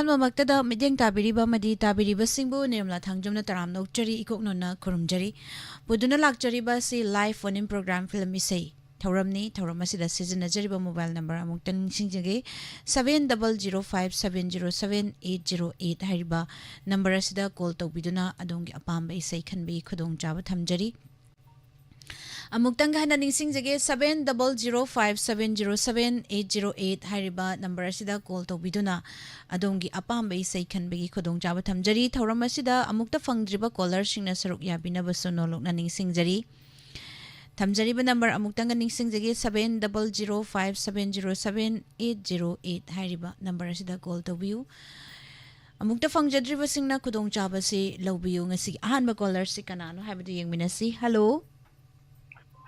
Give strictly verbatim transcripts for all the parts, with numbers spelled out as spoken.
ꯑꯍꯥꯟꯕꯃꯛꯇꯗ ꯃꯤꯠꯌꯦꯡ ꯇꯥꯕꯤꯔꯤꯕ ꯑꯃꯗꯤ ꯇꯥꯕꯤꯔꯤꯕꯁꯤꯡꯕꯨ ꯅꯤꯔꯃꯂꯥ ꯊꯥꯡꯖꯝꯅ ꯇꯔꯥꯝꯅ ꯑꯣꯛꯆꯔꯤ, ꯏꯀꯣꯛꯅꯣꯟꯅ ꯈꯨꯔꯨꯝꯖꯔꯤ꯫ ꯄꯨꯗꯨꯅ ꯂꯥꯛꯆꯔꯤꯕ ꯑꯁꯤ live phone-in program film ꯏꯁꯩ ꯊꯧꯔꯝꯅꯤ꯫ ꯊꯧꯔꯝ ꯑꯁꯤꯗ ꯁꯤꯖꯤꯟꯅꯖꯔꯤꯕ mobile number ꯑꯃꯨꯛꯇ ꯅꯤꯡꯁꯤꯡꯖꯒꯦ, seven double zero five seven zero seven eight zero eight ꯍꯥꯏꯔꯤꯕ number ꯑꯁꯤꯗ call ꯇꯧꯕꯤꯗꯨꯅ ꯑꯗꯣꯝꯒꯤ ꯑꯄꯥꯝꯕ ꯏꯁꯩ ꯈꯟꯕꯒꯤ ꯈꯨꯗꯣꯡꯆꯥꯕ ꯊꯝꯖꯔꯤ꯫ ꯑꯃꯨꯛꯇꯪꯒ ꯍꯟꯅ ꯅꯤꯡꯁꯤꯡꯖꯒꯦ, seven double zero five seven zero seven eight zero eight ꯍꯥꯏꯔꯤꯕ number ꯑꯁꯤꯗ call ꯇꯧꯕꯤꯗꯨꯅ ꯑꯗꯣꯝꯒꯤ ꯑꯄꯥꯝꯕ ꯏꯁꯩ ꯈꯟꯕꯒꯤ ꯈꯨꯗꯣꯡꯆꯥꯕ ꯊꯝꯖꯔꯤ꯫ ꯊꯧꯔꯝ ꯑꯁꯤꯗ ꯑꯃꯨꯛꯇ ꯐꯪꯗ꯭ꯔꯤꯕ callerꯁꯤꯡꯅ ꯁꯔꯨꯛ ꯌꯥꯕꯤꯅꯕꯁꯨ ꯅꯣꯂꯨꯛꯅ ꯅꯤꯡꯁꯤꯡꯖꯔꯤ꯫ ꯊꯝꯖꯔꯤꯕ number ꯑꯃꯨꯛꯇꯪꯒ ꯅꯤꯡꯁꯤꯡꯖꯒꯦ, seven double zero five seven zero seven eight zero eight ꯍꯥꯏꯔꯤꯕ number ꯑꯁꯤꯗ call ꯇꯧꯕꯤꯌꯨ꯫ ꯑꯃꯨꯛꯇ ꯐꯪꯖꯗ꯭ꯔꯤꯕꯁꯤꯡꯅ ꯈꯨꯗꯣꯡꯆꯥꯕꯁꯤ ꯂꯧꯕꯤꯌꯨ꯫ ꯉꯁꯤꯒꯤ ꯑꯍꯥꯟꯕ callerꯁꯤ ꯀꯅꯥꯅꯣ ꯍꯥꯏꯕꯗꯨ ꯌꯦꯡꯃꯤꯟꯅꯁꯤ꯫ Hello꯫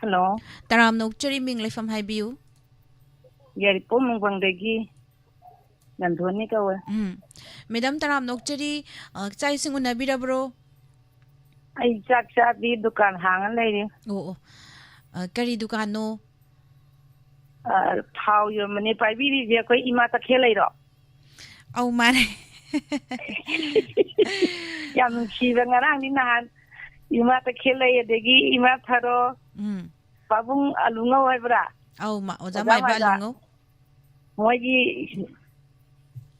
Hello꯫ ꯇꯔꯥꯝꯅ ꯑꯣꯛꯆꯔꯤ, ꯃꯤꯡ ꯂꯩꯐꯝ ꯍꯥꯏꯕꯤꯌꯨ꯫ ꯌꯥꯏꯔꯤꯄꯣꯛ ꯃꯨꯡꯐꯝꯗꯒꯤ ꯅꯟꯗꯣꯅꯤ ꯀꯧꯋꯦ꯫ ꯎꯝ꯫ Madam ꯇꯔꯥꯝꯅ ꯑꯣꯛꯆꯔꯤ, ꯑ, ꯆꯥꯛ ꯏꯁꯤꯡ ꯎꯅꯕꯤꯔꯕ꯭ꯔꯣ? ꯑꯩ ꯆꯥꯛ ꯆꯥꯗ꯭ꯔꯤ, ꯗꯨꯀꯥꯟ ꯍꯥꯡꯉ ꯂꯩꯔꯤ꯫ ꯑꯣ, ꯑꯣ꯫ ꯑ, ꯀꯔꯤ ꯗꯨꯀꯥꯟꯅꯣ? ꯑ, ꯊꯥꯎ ꯌꯣꯟꯕꯅꯦ꯫ ꯄꯥꯏꯕꯤꯔꯤꯁꯦ ꯑꯩꯈꯣꯏ ꯏꯃꯥ ꯇꯈꯦꯜ ꯂꯩꯔꯣ? ꯑꯧ, ꯃꯥꯅꯦ꯫ ꯌꯥꯝ ꯅꯨꯡꯁꯤꯕ, ꯉꯔꯥꯡꯗꯤ ꯅꯍꯥꯟ ꯏꯃꯥ ꯇꯈꯦꯜ ꯂꯩ, ꯑꯗꯒꯤ ꯏꯃꯥ ꯊꯔꯣ, ꯎꯝ꯫ ꯄꯥꯕꯨꯡ ꯑꯂꯨꯉꯧ ꯍꯥꯏꯕ꯭ꯔꯥ? ꯑꯧ, ꯃꯥ-, ꯑꯣꯖꯥ ꯑꯣꯖꯥ ꯃꯥꯏꯕ ꯃꯥꯏꯕ꯫ ꯑꯂꯨꯉꯧ꯫ ꯃꯣꯏꯒꯤ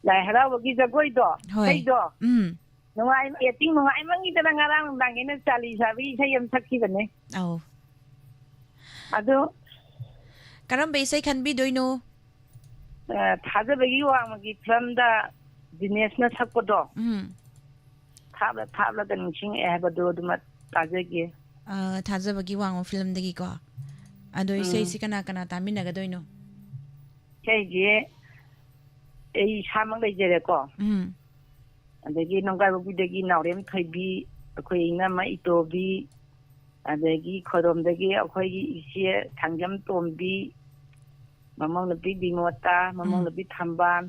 ꯂꯥꯏ ꯍꯔꯥꯎꯕꯒꯤ ꯖꯒꯣꯏꯗꯣ, ꯍꯣꯏ꯫ ꯏꯁꯩꯗꯣ꯫ ꯎꯝ꯫ ꯅꯨꯡꯉꯥꯏ-, acting ꯅꯨꯡꯉꯥꯏꯃꯟꯈꯤꯗꯅ ꯉꯔꯥꯡ ꯅꯨꯡꯗꯥꯡꯒꯤꯅ ꯆꯥꯂꯤ ꯁꯥꯕꯒꯤ ꯏꯁꯩ ꯑꯃ ꯁꯛꯈꯤꯕꯅꯦ꯫ ꯑꯧ꯫ ꯑꯗꯣ ꯀꯔꯝꯕ ꯏꯁꯩ ꯈꯟꯕꯤꯗꯣꯏꯅꯣ? ꯑ, ꯊꯥꯖꯕꯒꯤ ꯋꯥꯡꯃꯒꯤ ꯐꯤꯂꯝꯗ ꯗꯤꯅꯦꯁꯅ ꯁꯛꯄꯗꯣ, ꯎꯝ꯫ ꯊꯥꯞꯂ ꯊꯥꯞꯂꯒ ꯅꯤꯡꯁꯤꯡꯉꯛꯑꯦ ꯍꯥꯏꯕꯗꯣ ꯑꯗꯨꯃ ꯇꯥꯖꯒꯦ꯫ ꯑ, ꯊꯥꯖꯕꯒꯤ ꯋꯥꯡꯃ ꯐꯤꯂꯝꯗꯒꯤꯀꯣ꯫ ꯑꯗꯣ ꯎꯝ꯫ ꯏꯁꯩꯁꯤ ꯀꯅꯥ ꯀꯅꯥ ꯇꯥꯃꯤꯟꯅꯒꯗꯣꯏꯅꯣ? ꯏꯁꯩꯁꯦ ꯑꯩ ꯏꯁꯥꯃꯛ ꯂꯩꯖꯔꯦꯀꯣ꯫ ꯎꯝ꯫ ꯑꯗꯒꯤ ꯅꯣꯡꯒꯥꯏꯕꯨꯛꯄꯤꯗꯒꯤ ꯅꯥꯎꯔꯦꯝ ꯊꯣꯏꯕꯤ, ꯑꯩꯈꯣꯏ ꯏꯅꯝꯃ ꯏꯇꯣꯕꯤ, ꯑꯗꯒꯤ ꯈꯣꯏꯔꯣꯝꯗꯒꯤ ꯑꯩꯈꯣꯏꯒꯤ ꯏꯆꯦ ꯊꯥꯡꯖꯝ ꯇꯣꯝꯕꯤ, ꯃꯃꯧ ꯅꯨꯄꯤ ꯕꯤꯃꯣꯇꯥ, ꯃꯃꯧ ꯎꯝ꯫ ꯅꯨꯄꯤ ꯊꯝꯕꯥꯜ,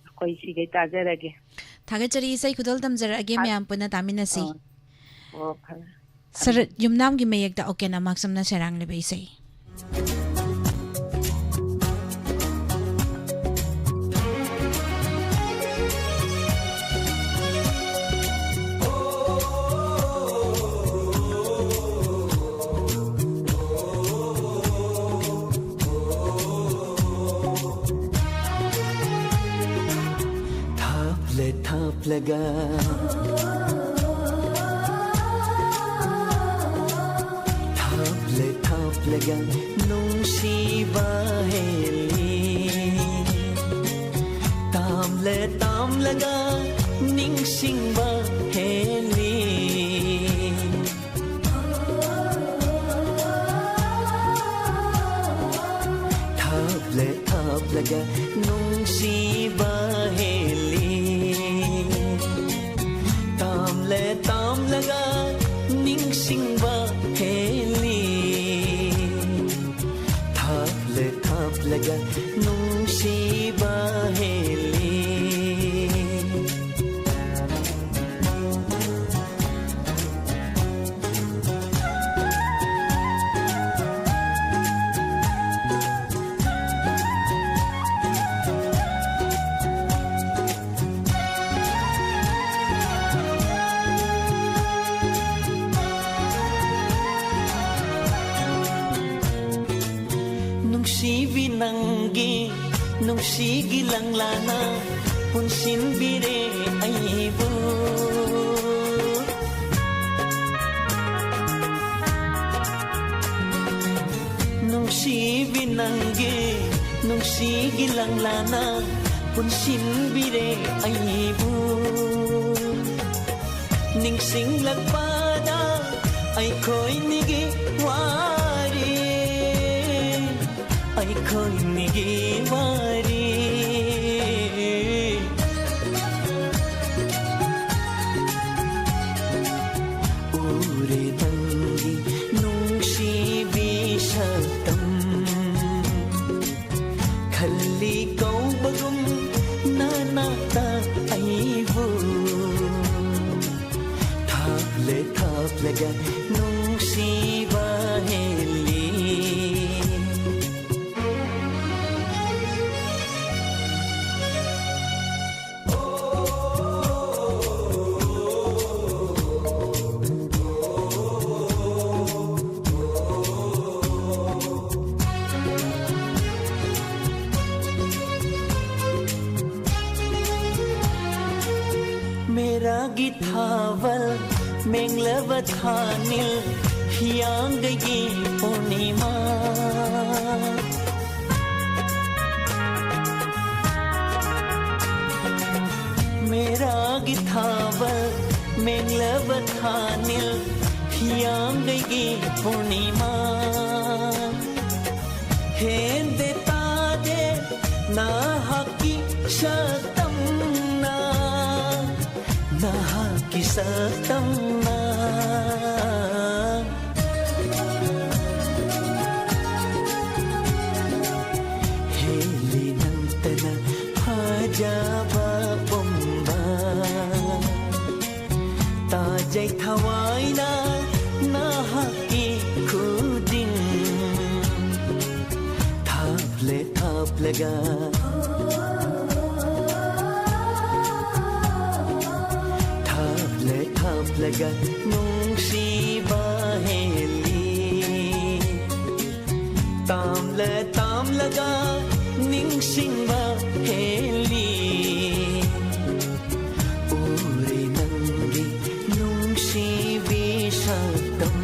ꯑꯩꯈꯣꯏ ꯁꯤꯈꯩ ꯇꯥꯖꯔꯒꯦ꯫ ꯊꯥꯒꯠꯆꯔꯤ, ꯏꯁꯩ ꯈꯨꯗꯣꯜ ꯇꯝꯖꯔꯛꯑꯒꯦ, ꯊꯥ-, ꯃꯌꯥꯝ ꯄꯨꯟꯅ ꯇꯥꯃꯤꯟꯅꯁꯤ꯫ ꯑꯣ, ꯑꯣ, ꯐꯔꯦ꯫ ꯁꯔꯠ ꯌꯨꯝꯅꯥꯝꯒꯤ ꯃꯌꯦꯛꯇ ꯑꯣꯀꯦꯟ ꯑꯃꯥꯛꯁꯝꯅ ꯁꯩꯔꯥꯡꯂꯤꯕ ꯏꯁꯩ꯫ ꯊꯥꯞꯂꯒ, ꯊꯥꯞꯂ ꯊꯥꯞꯂꯒ ꯅꯨꯡꯁꯤꯕ ꯍꯦꯜꯂꯤ꯫ ꯇꯥꯝꯂ ꯇꯥꯝꯂꯒ ꯅꯤꯡꯁꯤꯡꯕ ꯍꯦꯜꯂꯤ꯫ ꯊꯥꯞꯂ ꯊꯥꯞꯂꯒ ꯅꯨꯡꯁꯤꯕ ꯍꯦꯜꯂꯤ꯫ ꯇꯥꯝꯂ ꯇꯥꯝꯂꯒ ꯅꯤꯡꯁꯤꯡꯕ ꯍꯦꯜꯂꯤ꯫ ꯊꯥꯞꯂ ꯊꯥꯞꯂꯒ ꯅꯨꯡꯁꯤꯕ ꯍꯦꯜꯂꯤ꯫ ꯅꯨꯡꯁꯤꯕꯤ ꯅꯪꯒꯤ ꯅꯨꯡꯁꯤꯒꯤ ꯂꯪꯂꯥꯅ ꯄꯨꯟꯁꯤꯟꯕꯤꯔꯦ ꯑꯩꯕꯨ꯫ ꯅꯨꯡꯁꯤꯕꯤ ꯅꯪꯒꯤ ꯅꯨꯡꯁꯤꯒꯤ ꯂꯪꯂꯥꯅ ꯄꯨꯟꯁꯤꯟꯕꯤꯔꯦ ꯑꯩꯕꯨ꯫ ꯅꯤꯡꯁꯤꯡꯂꯛꯄꯗ ꯑꯩꯈꯣꯏꯅꯤꯒꯤ ꯋꯥꯔꯤ, ꯑꯩꯈꯣꯏꯅꯤꯒꯤ ꯋꯥꯔꯤ꯫ ꯎꯔꯦ ꯅꯪꯒꯤ ꯅꯨꯡꯁꯤꯕꯤ ꯁꯛꯇꯝ꯫ ꯈꯜꯂꯤ ꯀꯧꯕꯒꯨꯝ ꯅꯅꯥꯛꯇ ꯑꯩꯕꯨ꯫ ꯊꯥꯞꯂ ꯊꯥꯞꯂꯒ ꯅꯨꯡꯁꯤꯕ ꯍꯦꯜꯂꯤ꯫ ꯔꯥꯒꯤ ꯊꯥꯕꯜ ꯃꯦꯡꯂꯕ ꯊꯥꯅꯤꯜ ꯍꯤꯌꯥꯡꯒꯩꯒꯤ ꯄꯨꯔꯅꯤꯃꯥ꯫ ꯃꯦꯔꯥꯒꯤ ꯊꯥꯕꯜ ꯃꯦꯡꯂꯕ ꯊꯥꯅꯤꯜ ꯍꯤꯌꯥꯡꯒꯩꯒꯤ ꯄꯨꯔꯅꯤꯃꯥ꯫ ꯍꯦꯟꯗꯦ ꯇꯥꯗꯦ ꯅꯍꯥꯛꯀꯤ ꯁꯛꯇꯝꯅ, ꯅꯍꯥꯛꯀꯤ ꯁꯛꯇꯝꯅ꯫ ꯍꯦꯜꯂꯤ ꯅꯪꯇꯅ ꯐꯖꯕ ꯄꯨꯝꯕ꯫ ꯇꯥꯖꯩ ꯊꯋꯥꯏꯅ ꯅꯍꯥꯛꯀꯤ ꯈꯨꯗꯤꯡ꯫ ꯊꯥꯞꯂꯦ ꯊꯥꯞꯂꯒ, ꯊꯥꯞꯂꯦ ꯊꯥꯞꯂꯒ ꯅꯨꯡꯁꯤꯕ ꯍꯦꯜꯂꯤ꯫ ꯇꯥꯝꯂꯦ ꯇꯥꯝꯂꯒ ꯅꯤꯡꯁꯤꯡꯕ ꯍꯦꯜꯂꯤ꯫ ꯎꯔꯦ ꯅꯪꯒꯤ ꯅꯨꯡꯁꯤꯕꯤ ꯁꯛꯇꯝ꯫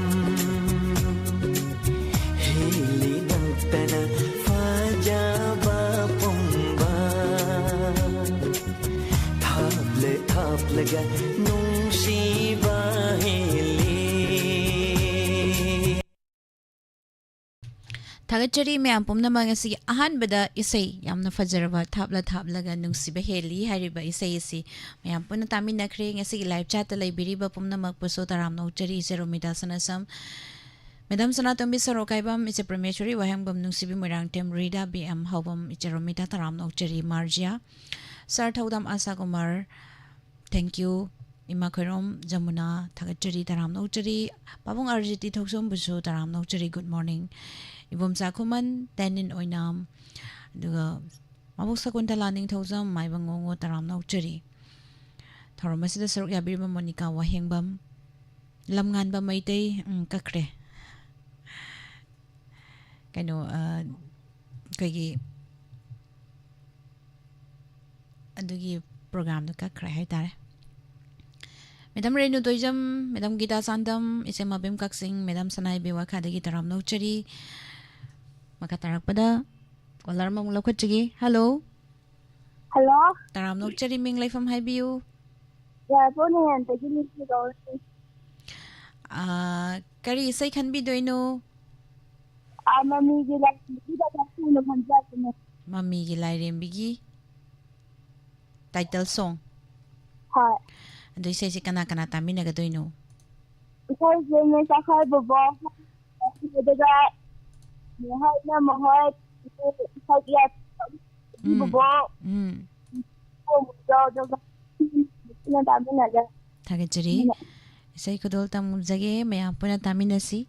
ꯍꯦꯜꯂꯤ ꯅꯪꯇꯅ ꯐꯖꯕ ꯄꯨꯝꯕ꯫ ꯊꯥꯞꯂꯦ ꯊꯥꯞꯂꯒ ꯅꯨꯡꯁꯤꯕ ꯍꯦꯜꯂꯤ꯫ ꯊꯥꯒꯠꯆꯔꯤ ꯃꯌꯥꯝ ꯄꯨꯝꯅꯃꯛ꯫ ꯉꯁꯤꯒꯤ ꯑꯍꯥꯟꯕꯗ ꯏꯁꯩ ꯌꯥꯝꯅ ꯐꯖꯔꯕ ꯊꯥꯞꯂ ꯊꯥꯞꯂꯒ ꯅꯨꯡꯁꯤꯕ ꯍꯦꯜꯂꯤ ꯍꯥꯏꯔꯤꯕ ꯏꯁꯩ ꯑꯁꯤ ꯃꯌꯥꯝ ꯄꯨꯟꯅ ꯇꯥꯃꯤꯟꯅꯈ꯭ꯔꯦ꯫ ꯉꯁꯤꯒꯤ live chatꯇ ꯂꯩꯕꯤꯔꯤꯕ ꯄꯨꯝꯅꯃꯛꯄꯨꯁꯨ ꯇꯔꯥꯝꯅ ꯑꯣꯛꯆꯔꯤ꯫ ꯏꯆꯦ ꯔꯣꯃꯤꯇꯥ ꯁꯅꯥꯁꯝ, Madam ꯁꯅꯥꯇꯣꯝꯕꯤ ꯁꯣꯔꯣꯛꯀꯥꯏꯕꯝ, ꯏꯆꯦ ꯄ꯭ꯔꯃꯦꯁꯣꯔꯤ ꯋꯥꯍꯦꯡꯕꯝ, ꯅꯨꯡꯁꯤꯕꯤ ꯃꯣꯏꯔꯥꯡꯊꯦꯝ, ꯔꯤꯗꯥ ꯕꯤ ꯑꯦꯝ ꯍꯧꯕꯝ, ꯏꯆꯦ ꯔꯣꯃꯤꯇꯥ ꯇꯔꯥꯝꯅ ꯑꯣꯛꯆꯔꯤ꯫ ꯃꯥꯔꯖꯤꯌꯥ, ꯁꯥꯔ ꯊꯧꯗꯥꯝ ꯑꯥꯁꯥ ꯀꯨꯃꯥꯔ, thank you꯫ ꯏꯃꯥ ꯈꯣꯏꯔꯣꯝ, ꯖꯃꯨꯅꯥ, ꯊꯥꯒꯠꯆꯔꯤ, ꯇꯔꯥꯝꯅ ꯑꯣꯛꯆꯔꯤ꯫ ꯄꯥꯕꯨꯡ ꯑꯥꯔ ꯖꯤ ꯇꯤ ꯊꯣꯛꯆꯣꯝꯕꯨꯁꯨ ꯇꯔꯥꯝꯅ ꯑꯣꯛꯆꯔꯤ, good morning꯫ ꯏꯕꯣꯝꯆꯥ ꯈꯨꯃꯟ, ꯇꯦꯅꯤꯟ ꯑꯣꯏꯅꯥꯝ, ꯑꯗꯨꯒ ꯃꯕꯣꯛ ꯁꯀꯨꯟꯇꯂꯥ ꯅꯤꯡꯊꯧꯖꯝ, ꯃꯥꯏꯕꯝ ꯉꯣꯉꯣ, ꯇꯔꯥꯝꯅ ꯑꯣꯛꯆꯔꯤ꯫ ꯊꯧꯔꯝ ꯑꯁꯤꯗ ꯁꯔꯨꯛ ꯌꯥꯕꯤꯔꯤꯕ ꯃꯣꯅꯤꯀꯥ ꯋꯥꯍꯦꯡꯕꯝ, ꯂꯝꯉꯥꯟꯕ ꯃꯩꯇꯩ, ꯎꯝ, ꯀꯛꯈ꯭ꯔꯦ꯫ ꯀꯩꯅꯣ, ꯑ, ꯑꯩꯈꯣꯏꯒꯤ ꯑꯗꯨꯒꯤ programꯗꯣ ꯀꯛꯈ꯭ꯔꯦ ꯍꯥꯏꯇꯥꯔꯦ꯫ Madam Renu Toijam, madam guitar Chandam, ꯏꯆꯦ ꯃꯕꯦꯝ ꯀꯛꯆꯤꯡ, ꯃꯦꯗꯥꯝ ꯁꯅꯥꯏꯕꯤ ꯋꯥꯈꯥꯗꯒꯤ ꯇꯔꯥꯝꯅ ꯑꯣꯛꯆꯔꯤ꯫ ꯃꯈꯥ ꯇꯥꯔꯛꯄꯗ ꯀꯣꯂꯔ ꯑꯃꯃꯨꯛ ꯂꯧꯈꯠꯆꯒꯦ꯫ ꯍꯜꯂꯣ꯫ ꯍꯜꯂꯣ꯫ ꯇꯔꯥꯝꯅ ꯑꯣꯛꯆꯔꯤ, ꯃꯤꯡ ꯂꯩꯐꯝ ꯍꯥꯏꯕꯤꯌꯨ꯫ ꯌꯥꯏꯐꯧ ꯅꯤꯉꯦꯟꯗꯒꯤ ꯅꯤꯡꯊꯤ ꯀꯧꯔꯛꯏ꯫ ꯑꯥ, ꯀꯔꯤ ꯏꯁꯩ ꯈꯟꯕꯤꯗꯣꯏꯅꯣ? ꯑꯥ, ꯃꯃꯤꯒꯤ ꯂꯥꯏꯔꯦꯝꯕꯤꯒꯤꯗ ꯈꯔ ꯊꯨꯅ ꯈꯟꯖꯕꯅꯦ꯫ ꯃꯃꯤꯒꯤ ꯂꯥꯏꯔꯦꯝꯕꯤꯒꯤ title song? ꯍꯣꯏ꯫ ꯑꯗꯣ ꯏꯁꯩꯁꯦ ꯀꯅꯥ ꯀꯅꯥ ꯇꯥꯃꯤꯟꯅꯒꯗꯣꯏꯅꯣ? ꯏꯁꯩꯁꯦ ꯃꯤꯁ ꯑꯩꯈꯣꯏ ꯕꯣꯕꯣꯛ, ꯑꯗꯨꯒ ꯃꯈꯣꯏꯅ ꯃꯈꯣꯏ ꯏꯁꯩ ꯌꯥꯠ-, ꯎꯝ, ꯕꯣꯕꯣꯛ, ꯎꯝ꯫ ꯕꯣꯕꯣꯛꯗꯣ, ꯑꯗꯨꯒ ꯄꯨꯟꯅ ꯇꯥꯃꯤꯟꯅꯒꯦ꯫ ꯊꯥꯒꯠꯆꯔꯤ꯫ ꯎꯝ꯫ ꯏꯁꯩ ꯈꯨꯗꯣꯜ ꯇꯝꯖꯒꯦ, ꯃꯌꯥꯝ ꯄꯨꯟꯅ ꯇꯥꯃꯤꯟꯅꯁꯤ꯫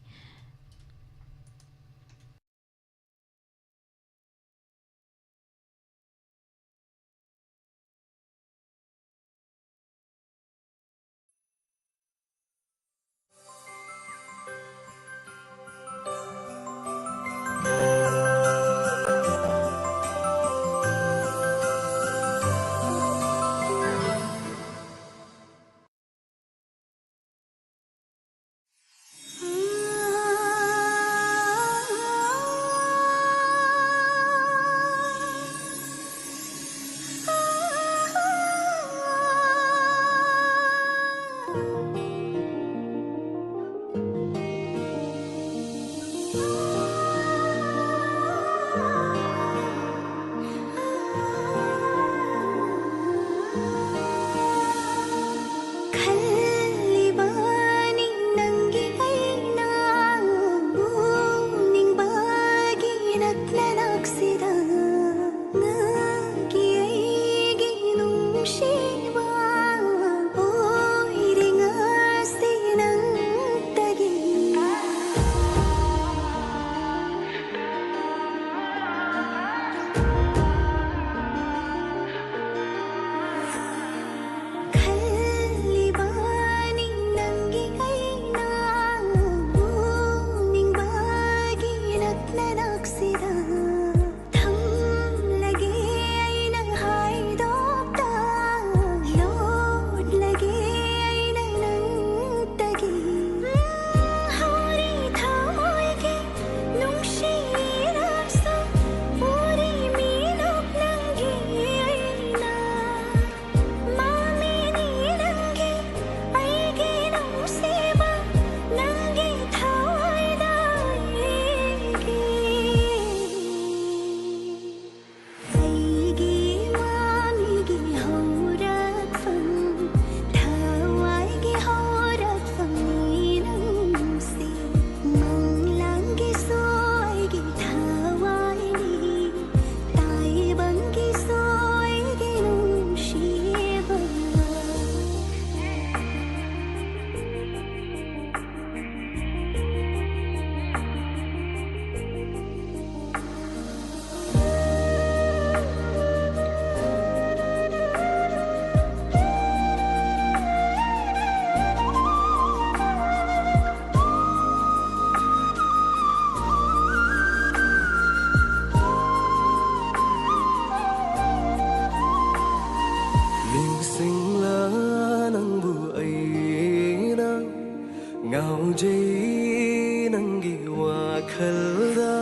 ꯍꯧꯖꯩ ꯅꯪꯒꯤ ꯋꯥꯈꯜꯗ꯫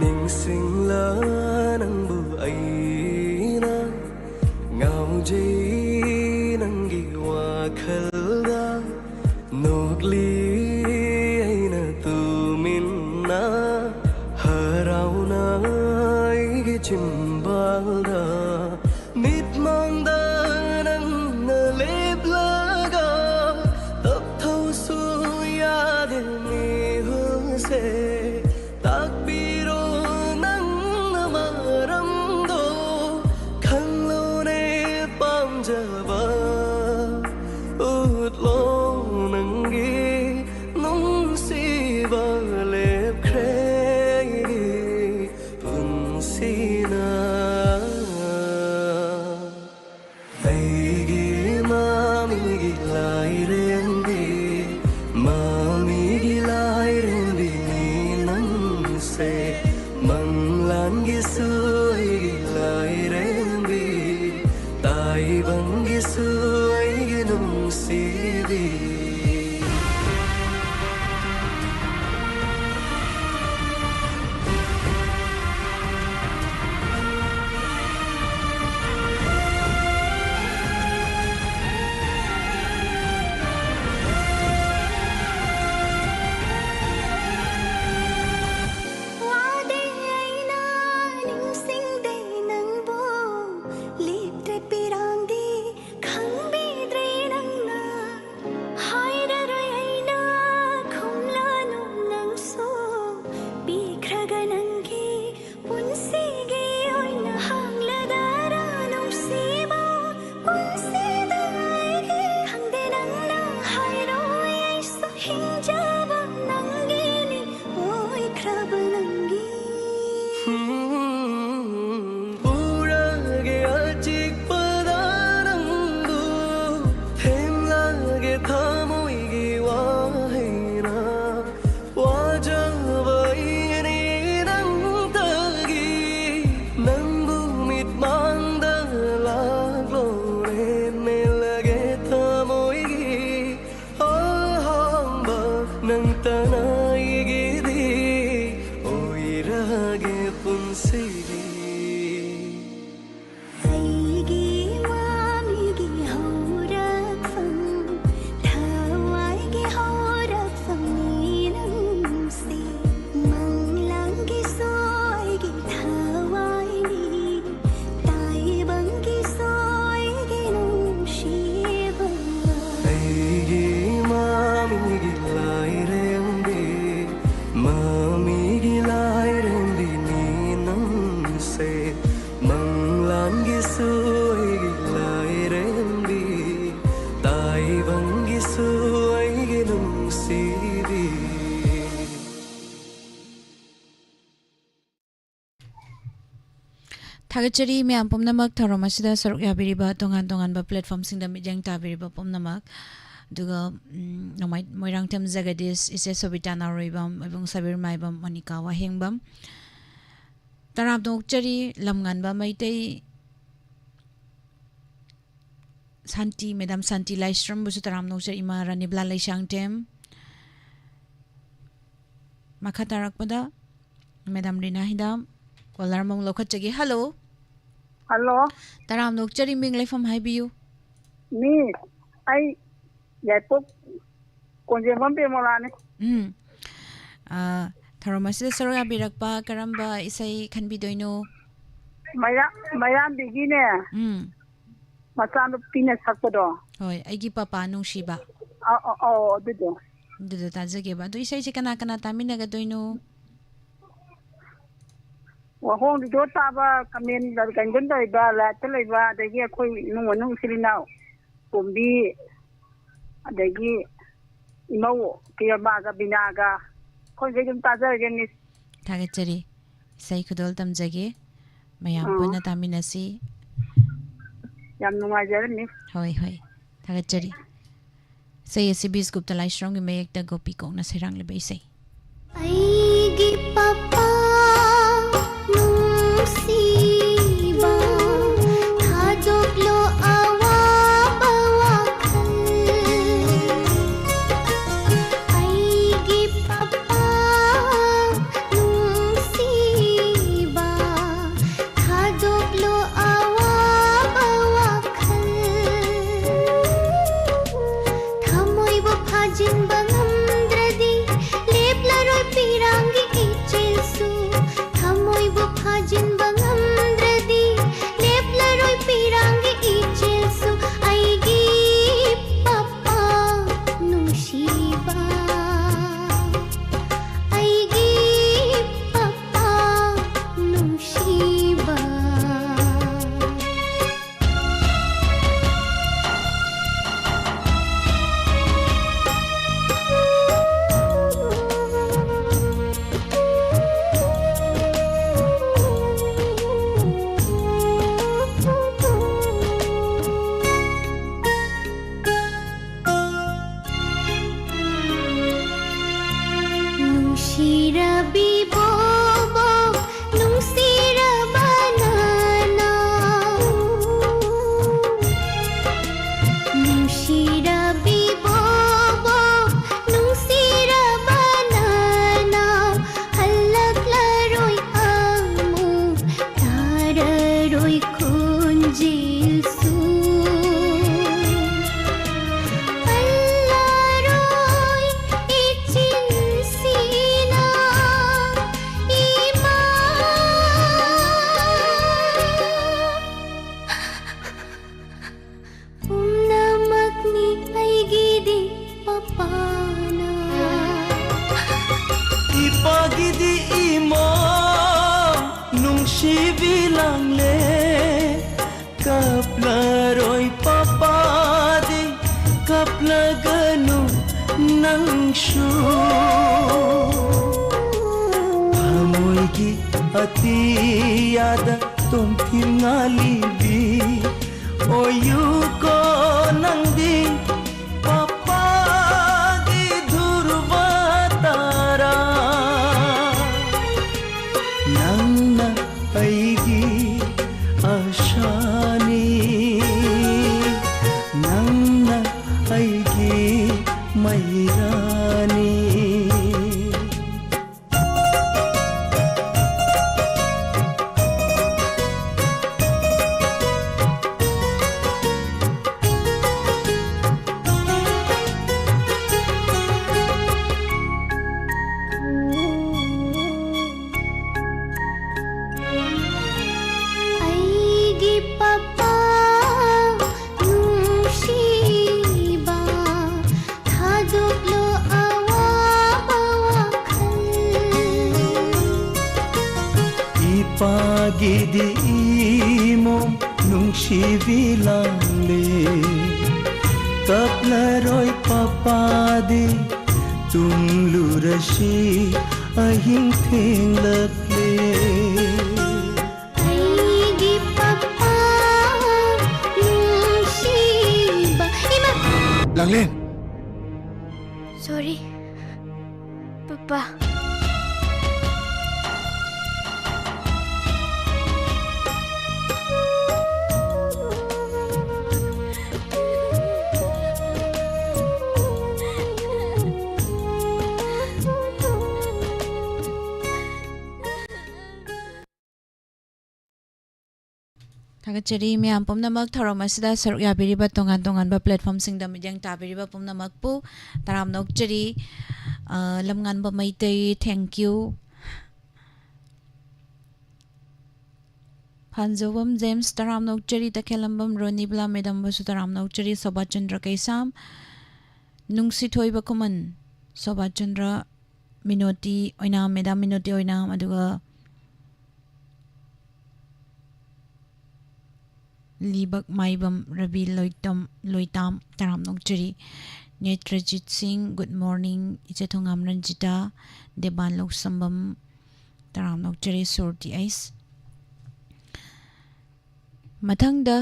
ꯅꯤꯡꯁꯤꯡꯂ ꯅꯪꯕꯨ ꯑꯩꯅ ꯉꯥꯎꯖꯩ ꯅꯪꯒꯤ ꯋꯥꯈꯜꯗ꯫ ꯅꯣꯛꯂꯤ ꯑꯩꯅ ꯇꯨꯃꯤꯟꯅ ꯍꯔꯥꯎꯅ ꯑꯩꯒꯤ ꯆꯤꯝꯕꯥꯜꯗ꯫ ꯃꯤꯠꯃꯥꯡꯗ ꯅꯪꯅ ꯂꯦꯞꯂꯒ ꯇꯞꯊꯧꯁꯨ ꯌꯥꯗꯦ ꯃꯤꯍꯨꯜꯁꯦ꯫ ꯇꯥꯛꯄꯤꯔꯣ ꯅꯪꯅ ꯃꯔꯝꯗꯣ ꯈꯪꯂꯣꯅꯦ ꯄꯥꯝꯖ ꯊꯥꯒꯠꯆꯔꯤ ꯃꯌꯥꯝ ꯄꯨꯝꯅꯃꯛ ꯊꯧꯔꯝ ꯑꯁꯤꯗ ꯁꯔꯨꯛ ꯌꯥꯕꯤꯔꯤꯕ ꯇꯣꯉꯥꯟ ꯇꯣꯉꯥꯟꯕ platformꯁꯤꯡꯗ ꯃꯤꯠꯌꯦꯡ ꯇꯥꯕꯤꯔꯤꯕ ꯄꯨꯝꯅꯃꯛ꯫ ꯑꯗꯨꯒ, ꯎꯝ, ꯅꯣꯡꯃꯥꯏ-, ꯃꯣꯏꯔꯥꯡꯊꯦꯝ ꯖꯒꯗꯤꯁ, ꯏꯆꯦ ꯁꯣꯕꯤꯇꯥ ꯅꯥꯎꯔꯣꯏꯕꯝ, ꯏꯕꯨꯡ ꯁꯕꯤꯔ ꯃꯥꯏꯕꯝ, ꯃꯣꯅꯤꯀꯥ ꯋꯥꯍꯦꯡꯕꯝ, ꯇꯔꯥꯝꯅ ꯑꯣꯛꯆꯔꯤ꯫ ꯂꯝꯉꯥꯟꯕ ꯃꯩꯇꯩ, ꯁꯥꯟꯇꯤ, ꯃꯦꯗꯥꯝ ꯁꯥꯟꯇꯤ ꯂꯥꯏꯁ꯭ꯔꯝꯕꯨꯁꯨ ꯇꯔꯥꯝꯅ ꯑꯣꯛꯆꯔꯤ꯫ ꯏꯃꯥ ꯔꯥꯅꯤꯕꯂꯥ ꯂꯩꯁꯥꯡꯊꯦꯝ꯫ ꯃꯈꯥ ꯇꯥꯔꯛꯄꯗ ꯃꯦꯗꯥꯝ ꯔꯤꯅꯥ ꯍꯤꯗꯥꯝ, caller ꯑꯃꯃꯨꯛ ꯂꯧꯈꯠꯆꯒꯦ꯫ Hello꯫ Hello꯫ ꯇꯔꯥꯝꯅ ꯑꯣꯛꯆꯔꯤ, ꯃꯤꯡ ꯂꯩꯐꯝ ꯍꯥꯏꯕꯤꯌꯨ꯫ Miss, ꯑꯩ ꯌꯥꯏꯄꯣꯛ ꯀꯣꯟꯖꯦꯡꯕꯝ ꯄ꯭ꯔꯦꯃꯣꯂꯥꯅꯤ꯫ ꯎꯝ꯫ ꯑ, ꯊꯧꯔꯝ ꯑꯁꯤꯗ ꯁꯔꯨꯛ ꯌꯥꯕꯤꯔꯛꯄ ꯀꯔꯝꯕ ꯏꯁꯩ ꯈꯟꯕꯤꯗꯣꯏꯅꯣ? ꯃꯌꯥ-, ꯃꯌꯥꯝꯕꯤꯒꯤꯅꯦ꯫ ꯎꯝ꯫ ꯃꯆꯥꯅꯨꯄꯤꯅ ꯁꯛꯄꯗꯣ꯫ ꯍꯣꯏ, ꯑꯩꯒꯤ ꯄꯄꯥ ꯅꯨꯡꯁꯤꯕ꯫ ꯑꯧ, ꯑꯧ, ꯑꯧ, ꯑꯗꯨꯗꯣ꯫ ꯑꯗꯨꯗꯣ ꯇꯥꯖꯒꯦꯕ꯫ ꯑꯗꯨ ꯏꯁꯩꯁꯦ ꯀꯅꯥ ꯀꯅꯥ ꯇꯥꯃꯤꯟꯅꯒꯗꯣꯏꯅꯣ? ꯋꯥꯍꯣꯡ ꯔꯦꯗꯤꯑꯣ ꯇꯥꯕ ꯀꯃꯦꯟꯗ ꯀꯩꯅꯣꯗ ꯂꯩꯕ, ꯂꯥꯏꯞꯇ ꯂꯩꯕ, ꯑꯗꯒꯤ ꯑꯩꯈꯣꯏ ꯏꯃꯨꯡ ꯃꯅꯨꯡ ꯏꯆꯤꯜ ꯏꯅꯥꯎ, ꯇꯣꯝꯕꯤ, ꯑꯗꯒꯤ ꯏꯃꯧ ꯀꯤꯔꯃꯥꯒ ꯕꯤꯅꯥꯒ, ꯑꯩꯈꯣꯏꯈꯩ ꯑꯗꯨꯝ ꯇꯥꯖꯔꯒꯦ, Miss꯫ ꯊꯥꯒꯠꯆꯔꯤ꯫ ꯏꯁꯩ ꯈꯨꯗꯣꯜ ꯇꯝꯖꯒꯦ꯫ ꯃꯌꯥꯝ ꯑꯥ꯫ ꯄꯨꯟꯅ ꯇꯥꯃꯤꯟꯅꯁꯤ꯫ ꯌꯥꯝ ꯅꯨꯡꯉꯥꯏꯖꯔꯦ, Miss꯫ ꯍꯣꯏ, ꯍꯣꯏ꯫ ꯊꯥꯒꯠꯆꯔꯤ꯫ ꯏꯁꯩ ꯑꯁꯤ ꯕꯤ ꯁꯤ ꯒꯨꯞꯇ ꯂꯥꯏꯁ꯭ꯔꯝꯒꯤ ꯃꯌꯦꯛꯇ ꯒꯣꯄꯤ ꯀꯣꯛꯅ ꯁꯩꯔꯥꯡꯂꯤꯕ ꯏꯁꯩ꯫ ꯑꯩꯒꯤ ꯄꯄꯥ ꯅꯨꯡꯁꯤꯕ, ꯊꯥꯗꯣꯛꯂꯣ ꯑꯋꯥꯕ ꯋꯥꯈꯜ꯫ ꯑꯩꯒꯤ ꯄꯄꯥ ꯅꯨꯡꯁꯤꯕ, ꯊꯥꯗꯣꯛꯂꯣ ꯑꯋꯥꯕ ꯋꯥꯈꯜ꯫ ꯊꯃꯣꯏꯕꯨ ꯐꯥꯖꯤꯟꯕ ꯉꯝꯗ꯭ꯔꯗꯤ, ꯂꯦꯞꯂꯔꯣꯏ ꯄꯤꯔꯥꯡꯒꯤ ꯏꯆꯦꯜꯁꯨ꯫ ꯊꯃꯣꯏꯕꯨ ꯐꯥꯖꯤꯟꯕ ꯉꯝꯗ꯭ꯔꯗꯤ, ꯂꯦꯞꯂꯔꯣꯏ ꯄꯤꯔꯥꯡꯒꯤ ꯏꯆꯦꯜꯁꯨ꯫ ꯑꯩꯒꯤ ꯄꯄꯥ ꯅꯨꯡꯁꯤꯕ, ꯑꯩꯒꯤ ꯄꯄꯥ ꯅꯨꯡꯁꯤꯕ꯫ ꯅꯨꯡꯁꯤꯔꯕꯤ ꯕꯣꯕꯣꯛ, ꯅꯨꯡꯁꯤꯔꯕ ꯅꯅꯥꯎ꯫ ꯅꯨꯡꯁꯤꯔꯕꯤ ꯕꯣꯕꯣꯛ, ꯅꯨꯡꯁꯤꯔꯕ ꯅꯅꯥꯎ꯫ ꯍꯜꯂꯛꯂꯔꯣꯏ ꯑꯃꯨꯛ, ꯇꯥꯔꯔꯣꯏ ꯈꯣꯟꯖꯦꯜꯁꯨ꯫ ꯍꯜꯂꯔꯣꯏ ꯏꯆꯤꯟꯁꯤꯅ ꯏꯃꯥ꯫ ꯄꯨꯝꯅꯃꯛꯅꯤ ꯑꯩꯒꯤꯗꯤ ꯄꯄꯥꯅ꯫ ꯏꯄꯥꯒꯤꯗꯤ ꯏꯃꯥ ꯅꯨꯡꯁꯤꯕꯤ ꯂꯥꯡꯂꯦ꯫ ꯀꯞꯂꯔꯣꯏ ꯄꯄꯥꯗꯤ, ꯀꯞꯂꯒꯅꯨ ꯅꯪꯁꯨ꯫ ꯊꯃꯣꯏꯒꯤ ꯑꯇꯤꯌꯥꯗ ꯇꯣꯝꯊꯤꯟ ꯉꯥꯜꯂꯤꯕꯤ ꯑꯣꯏꯌꯨꯀꯣ ꯅꯪꯗꯤ, ꯄꯄꯥꯒꯤ ꯙ꯭ꯔꯨꯕ ꯇꯥꯔꯥ꯫ ꯅꯪꯅ ꯑꯩꯒꯤ ꯑꯁꯥꯅꯤ, ꯅꯪꯅ ꯑꯩꯒꯤ ꯃꯩꯔꯥꯅꯤ꯫ ꯑꯩꯒꯤ ꯄꯄꯥ ꯅꯨꯡꯁꯤꯕ, ꯊꯥꯗꯣꯛꯂꯣ ꯑꯋꯥꯕ ꯋꯥꯈꯜ꯫ ꯏꯄꯥꯒꯤꯗꯤ ꯏꯃꯣꯝ ꯅꯨꯡꯁꯤꯕꯤ ꯂꯥꯡꯂꯦ꯫ ꯀꯞꯂꯔꯣꯏ ꯄꯄꯥꯗꯤ, ꯇꯨꯝꯂꯨꯔꯁꯤ ꯑꯍꯤꯡ ꯊꯦꯡꯂꯛꯂꯦ꯫ ꯑꯩꯒꯤ ꯄꯄꯥ ꯅꯨꯡꯁꯤꯕ, ꯏꯃꯥ! ꯂꯥꯡꯂꯦꯟ! Sorry, papa. ꯊꯥꯒꯠꯆꯔꯤ ꯃꯌꯥꯝ ꯄꯨꯝꯅꯃꯛ ꯊꯧꯔꯝ ꯑꯁꯤꯗ ꯁꯔꯨꯛ ꯌꯥꯕꯤꯔꯤꯕ ꯇꯣꯉꯥꯟ ꯇꯣꯉꯥꯟꯕ platformꯁꯤꯡꯗ ꯃꯤꯠꯌꯦꯡ ꯇꯥꯕꯤꯔꯤꯕ ꯄꯨꯝꯅꯃꯛꯄꯨ ꯇꯔꯥꯝꯅ ꯑꯣꯛꯆꯔꯤ꯫ ꯑ, ꯂꯝꯉꯥꯟꯕ ꯃꯩꯇꯩ, thank you꯫ ꯐꯥꯟꯖꯧꯕꯝ ꯖꯦꯝꯁ, ꯇꯔꯥꯝꯅ ꯑꯣꯛꯆꯔꯤ꯫ ꯇꯈꯦꯜꯂꯝꯕꯝ ꯔꯣꯅꯤꯕꯂꯥ ꯃꯦꯗꯥꯝꯕꯨꯁꯨ ꯇꯔꯥꯝꯅ ꯑꯣꯛꯆꯔꯤ꯫ ꯁꯣꯚꯥꯆꯟꯗ꯭ꯔ ꯀꯩꯁꯥꯝ, ꯅꯨꯡꯁꯤꯊꯣꯏꯕ ꯈꯨꯃꯟ, ꯁꯣꯚꯥꯆꯟꯗ꯭ꯔ, ꯃꯤꯅꯣꯇꯤ ꯑꯣꯏꯅꯥꯝ, ꯃꯦꯗꯥꯝ ꯃꯤꯅꯣꯇꯤ ꯑꯣꯏꯅꯥꯝ, ꯑꯗꯨꯒ ꯂꯤꯕꯛ ꯃꯥꯏꯕꯝ ꯔꯕꯤ ꯂꯣꯏꯇꯝ, ꯂꯣꯏꯇꯥꯝ, ꯇꯔꯥꯝꯅ ꯑꯣꯛꯆꯔꯤ꯫ ꯅꯦꯇ꯭ꯔꯖꯤꯠ ꯁꯤꯡ, good morning꯫ ꯏꯆꯦ ꯊꯣꯉꯥꯝ ꯔꯟꯖꯤꯇꯥ, ꯗꯦꯕꯥꯟ ꯂꯧꯁꯝꯕꯝ, ꯇꯔꯥꯝꯅ ꯑꯣꯛꯆꯔꯤ꯫ ꯁꯨꯔꯇꯤ ꯑꯩꯁ꯫ ꯃꯊꯪꯗ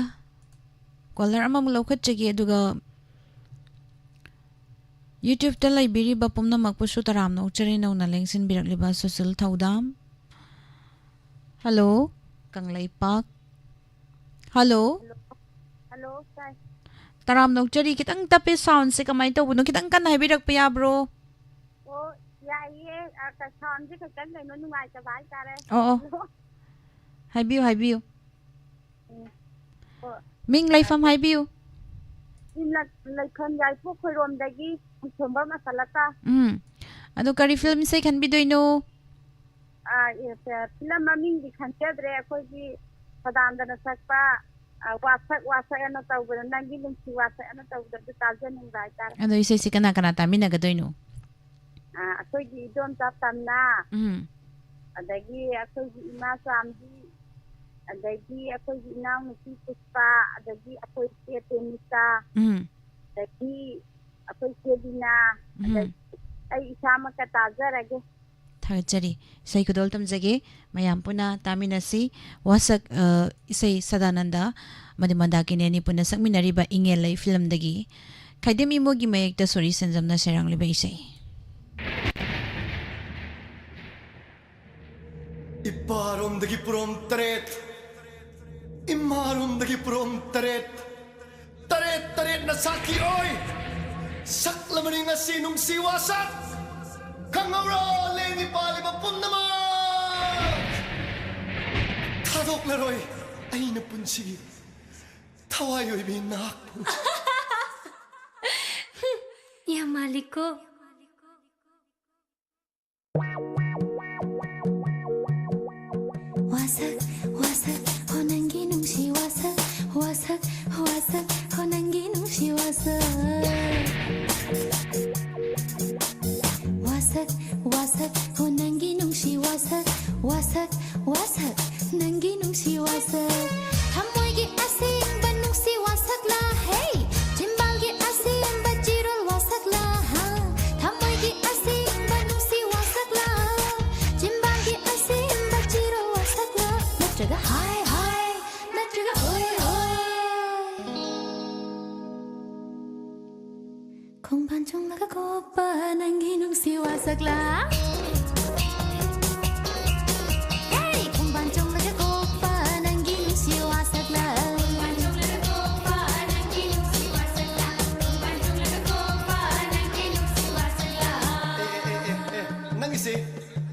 caller ꯑꯃꯃꯨꯛ ꯂꯧꯈꯠꯆꯒꯦ, ꯑꯗꯨꯒ YouTubeꯇ ꯂꯩꯕꯤꯔꯤꯕ ꯄꯨꯝꯅꯃꯛꯄꯨꯁꯨ ꯇꯔꯥꯝꯅ ꯑꯣꯛꯆꯔꯤ꯫ ꯅꯧꯅ ꯂꯦꯡꯁꯤꯟꯕꯤꯔꯛꯂꯤꯕ ꯁꯨꯁꯤꯜ ꯊꯧꯗꯥꯝ꯫ Hello, ꯀꯪꯂꯩꯄꯥꯛ꯫ Hello꯫ Hello, ꯇꯥꯏ꯫ ꯇꯔꯥꯝꯅ ꯑꯣꯛꯆꯔꯤ, ꯈꯤꯇꯪ ꯇꯞꯄꯦ soundꯁꯦ, ꯀꯃꯥꯏꯅ ꯇꯧꯕꯅꯣ? ꯈꯤꯇꯪ ꯀꯟꯅ ꯍꯥꯏꯕꯤꯔꯛꯄ ꯌꯥꯕ꯭ꯔꯣ? ꯑꯣ, ꯌꯥꯏꯌꯦ꯫ ꯑ, ꯀ-, soundꯁꯦ ꯈꯤꯇꯪ ꯀꯩꯅꯣ ꯅꯨꯡꯉꯥꯏꯇꯕ ꯍꯥꯏꯇꯥꯔꯦ꯫ ꯑꯣ, ꯑꯣ꯫ ꯍꯥꯏꯕꯤꯌꯨ, ꯍꯥꯏꯕꯤꯌꯨ꯫ ꯎꯝ꯫ ꯍꯣꯏ꯫ ꯃꯤꯡ ꯂꯩꯐꯝ ꯍꯥꯏꯕꯤꯌꯨ꯫ ꯏꯝꯂꯛ-, ꯂꯩꯐꯝ ꯌꯥꯏꯐꯧ ꯈꯣꯏꯔꯣꯝꯗꯒꯤ ꯈꯣꯡꯁꯣꯝꯕꯝ ꯑꯁꯂꯛꯀ꯫ ꯎꯝ꯫ ꯑꯗꯣ ꯀꯔꯤ film ꯏꯁꯩ ꯈꯟꯕꯤꯗꯣꯏꯅꯣ? ꯑ, ꯑꯦ, ꯐ-, film ꯃꯃꯤꯡꯗꯤ ꯈꯪꯖꯗ꯭ꯔꯦ꯫ ꯑꯩꯈꯣꯏꯒꯤ ꯁꯗꯥꯅꯟꯗꯅ ꯁꯛꯄ, ꯑ, ꯋꯥꯁꯛ ꯋꯥꯁꯛ ꯑꯅ ꯇꯧꯕꯗꯣ, ꯅꯪꯒꯤ ꯅꯨꯡꯁꯤ ꯋꯥꯁꯛ ꯑꯅ ꯇꯧꯕꯗꯣ, ꯑꯗꯨ ꯇꯥꯖꯅꯤꯡꯕ ꯍꯥꯏꯇꯥꯔꯦ꯫ ꯑꯗꯣ ꯏꯁꯩꯁꯤ ꯀꯅꯥ ꯀꯅꯥ ꯇꯥꯃꯤꯟꯅꯒꯗꯣꯏꯅꯣ? ꯑ, ꯑꯩꯈꯣꯏꯒꯤ ꯏꯗꯣꯝꯆꯥ ꯄꯝꯅ, ꯎꯝ꯫ ꯑꯗꯒꯤ ꯑꯩꯈꯣꯏꯒꯤ ꯏꯃꯥ ꯆꯥꯝꯕꯤ, ꯑꯗꯒꯤ ꯑꯩꯈꯣꯏꯒꯤ ꯏꯅꯥꯎꯅꯨꯄꯤ ꯄꯨꯁꯄꯥ, ꯑꯗꯒꯤ ꯑꯩꯈꯣꯏ ꯏꯆꯦ ꯄꯦꯃꯤꯀꯥ, ꯎꯝ꯫ ꯑꯗꯒꯤ ꯑꯩꯈꯣꯏ ꯏꯆꯦ ꯕꯤꯅꯥ, ꯎꯝ꯫ ꯑꯗꯒꯤ ꯑꯩ ꯏꯁꯥꯃꯛꯀ ꯇꯥꯖꯔꯒꯦ꯫ ꯊꯥꯒꯠꯆꯔꯤ꯫ ꯏꯁꯩ ꯈꯨꯗꯣꯜ ꯇꯝꯖꯒꯦ꯫ ꯃꯌꯥꯝ ꯄꯨꯟꯅ ꯇꯥꯃꯤꯟꯅꯁꯤ꯫ ꯋꯥꯁꯛ, ꯑ, ꯏꯁꯩ ꯁꯗꯥꯅꯟꯗ ꯑꯃꯗꯤ ꯃꯟꯗꯥꯀꯤꯅꯤ ꯑꯅꯤ ꯄꯨꯟꯅ ꯁꯛꯃꯤꯟꯅꯔꯤꯕ ꯏꯉꯦꯜ ꯂꯩ film ꯗꯒꯤ ꯈꯥꯏꯗꯦꯝ ꯏꯃꯣꯒꯤ ꯃꯌꯦꯛꯇ ꯁꯣꯔꯤ ꯁꯦꯟꯖꯝꯅ ꯁꯩꯔꯥꯡꯂꯤꯕ ꯏꯁꯩ꯫ ꯏꯄꯥꯔꯣꯝꯗꯒꯤ ꯄꯨꯔꯣꯝ ꯇꯔꯦꯠ, ꯏꯃꯥꯔꯣꯝꯗꯒꯤ ꯄꯨꯔꯣꯝ ꯇꯔꯦꯠ, ꯇꯔꯦꯠ ꯇꯔꯦꯠꯅ ꯁꯥꯈꯤ ꯑꯣꯏ꯫ ꯁꯛꯂꯕꯅꯤ ꯉꯁꯤ ꯅꯨꯡꯁꯤ ꯋꯥꯁꯛ꯫ ꯈꯪꯍꯧꯔꯣ ꯂꯦꯡꯉꯤ ꯄꯥꯜꯂꯤꯕ ꯄꯨꯝꯅꯃꯛ꯫ ꯊꯥꯗꯣꯛꯂꯔꯣꯏ ꯑꯩꯅ ꯄꯨꯟꯁꯤꯒꯤ ꯊꯋꯥꯏ ꯑꯣꯏꯕꯤ ꯅꯍꯥꯛꯄꯨ꯫ ꯌꯥꯝ ꯃꯥꯜꯂꯤꯀꯣ꯫ ꯋꯥꯁꯛ, ꯋꯥꯁꯛ, ꯍꯣ ꯅꯪꯒꯤ ꯅꯨꯡꯁꯤ ꯋꯥꯁꯛ, ꯋꯥꯁꯛ, ꯋꯥꯁꯛ, ꯍꯣ ꯅꯪꯒꯤ ꯅꯨꯡꯁꯤ ꯋꯥꯁꯛ꯫ ꯋꯥꯁꯛ, ꯋꯥꯁꯛ, ꯍꯣ ꯅꯪꯒꯤ ꯅꯨꯡꯁꯤ ꯋꯥꯁꯛ, ꯋꯥꯁꯛ, ꯋꯥꯁꯛ, ꯅꯪꯒꯤ ꯅꯨꯡꯁꯤ ꯋꯥꯁꯛ꯫ ꯊꯃꯣꯏꯒꯤ ꯑꯁꯦꯡꯕ ꯅꯨꯡꯁꯤ ꯋꯥꯁꯛꯂꯥ, ꯍꯦ? ꯆꯤꯝꯕꯥꯜꯒꯤ ꯑꯁꯦꯡꯕ ꯆꯤꯔꯣꯜ ꯋꯥꯁꯛꯂꯥ, ꯍꯥ? ꯊꯃꯣꯏꯒꯤ ꯑꯁꯦꯡꯕ ꯅꯨꯡꯁꯤ ꯋꯥꯁꯛꯂꯥ? ꯆꯤꯝꯕꯥꯜꯒꯤ ꯑꯁꯦꯡꯕ ꯆꯤꯔꯣꯜ ꯋꯥꯁꯛꯂꯥ? ꯅꯠꯇ꯭ꯔꯒ ꯍꯥꯏ ꯍꯥꯏ, ꯅꯠꯇ꯭ꯔꯒ ꯍꯣꯏ ꯍꯣꯏ꯫ ꯈꯣꯡꯕꯥꯟ ꯆꯣꯡꯂꯒ ꯀꯣꯛꯄ ꯅꯪꯒꯤ ꯅꯨꯡꯁꯤ ꯋꯥꯁꯛꯂꯥ? ꯍꯦ! ꯈꯣꯡꯕꯥꯟ ꯆꯣꯡꯂꯒ ꯀꯣꯛꯄ ꯅꯪꯒꯤ ꯅꯨꯡꯁꯤ ꯋꯥꯁꯛꯂꯥ? ꯈꯣꯡꯕꯥꯟ ꯆꯣꯡꯂꯒ ꯀꯣꯛꯄ ꯅꯪꯒꯤ ꯅꯨꯡꯁꯤ ꯋꯥꯁꯛꯂꯥ? ꯈꯣꯡꯕꯥꯟ ꯆꯣꯡꯂꯒ ꯀꯣꯛꯄ ꯅꯪꯒꯤ ꯅꯨꯡꯁꯤ ꯋꯥꯁꯛꯂꯥ? ꯑꯦ, ꯑꯦ, ꯑꯦ, ꯑꯦ, ꯅꯪꯒꯤꯁꯦ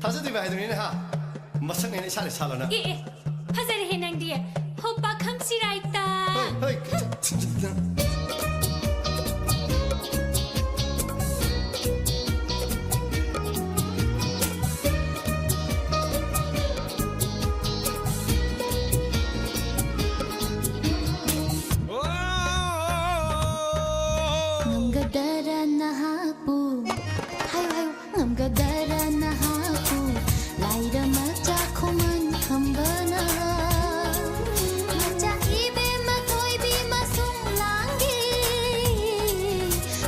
ꯊꯥꯖꯗ꯭ꯔꯤꯕ ꯍꯥꯏꯗꯨꯅꯤꯅꯦ, ꯍꯥ? ꯃꯁꯛꯅꯦꯅ ꯏꯁꯥꯅ ꯏꯁꯥ ꯂꯣꯏꯅ꯫ ꯑꯦ, ꯑꯦ, ꯐꯖꯔꯦꯍꯦ ꯅꯪꯗꯤ꯫ ꯍꯣ ꯄꯥꯈꯪ ꯁꯤꯔꯥꯏꯇ꯫ ꯍꯣꯏ, ꯍꯣꯏ꯫ ꯉꯝꯒꯗꯔꯥ ꯅꯍꯥꯛꯄꯨ? ꯍꯥꯏꯌꯨ, ꯍꯥꯏꯌꯨ꯫ ꯉꯝꯒꯗꯔꯥ ꯅꯍꯥꯛꯄꯨ ꯂꯥꯏꯔ ꯃꯆꯥ ꯈꯨꯃꯟ ꯈꯝꯕꯅ? ꯃꯆꯥ ꯏꯕꯦꯝꯃ ꯊꯣꯏꯕꯤ ꯃꯁꯨꯡ ꯂꯥꯡꯒꯤ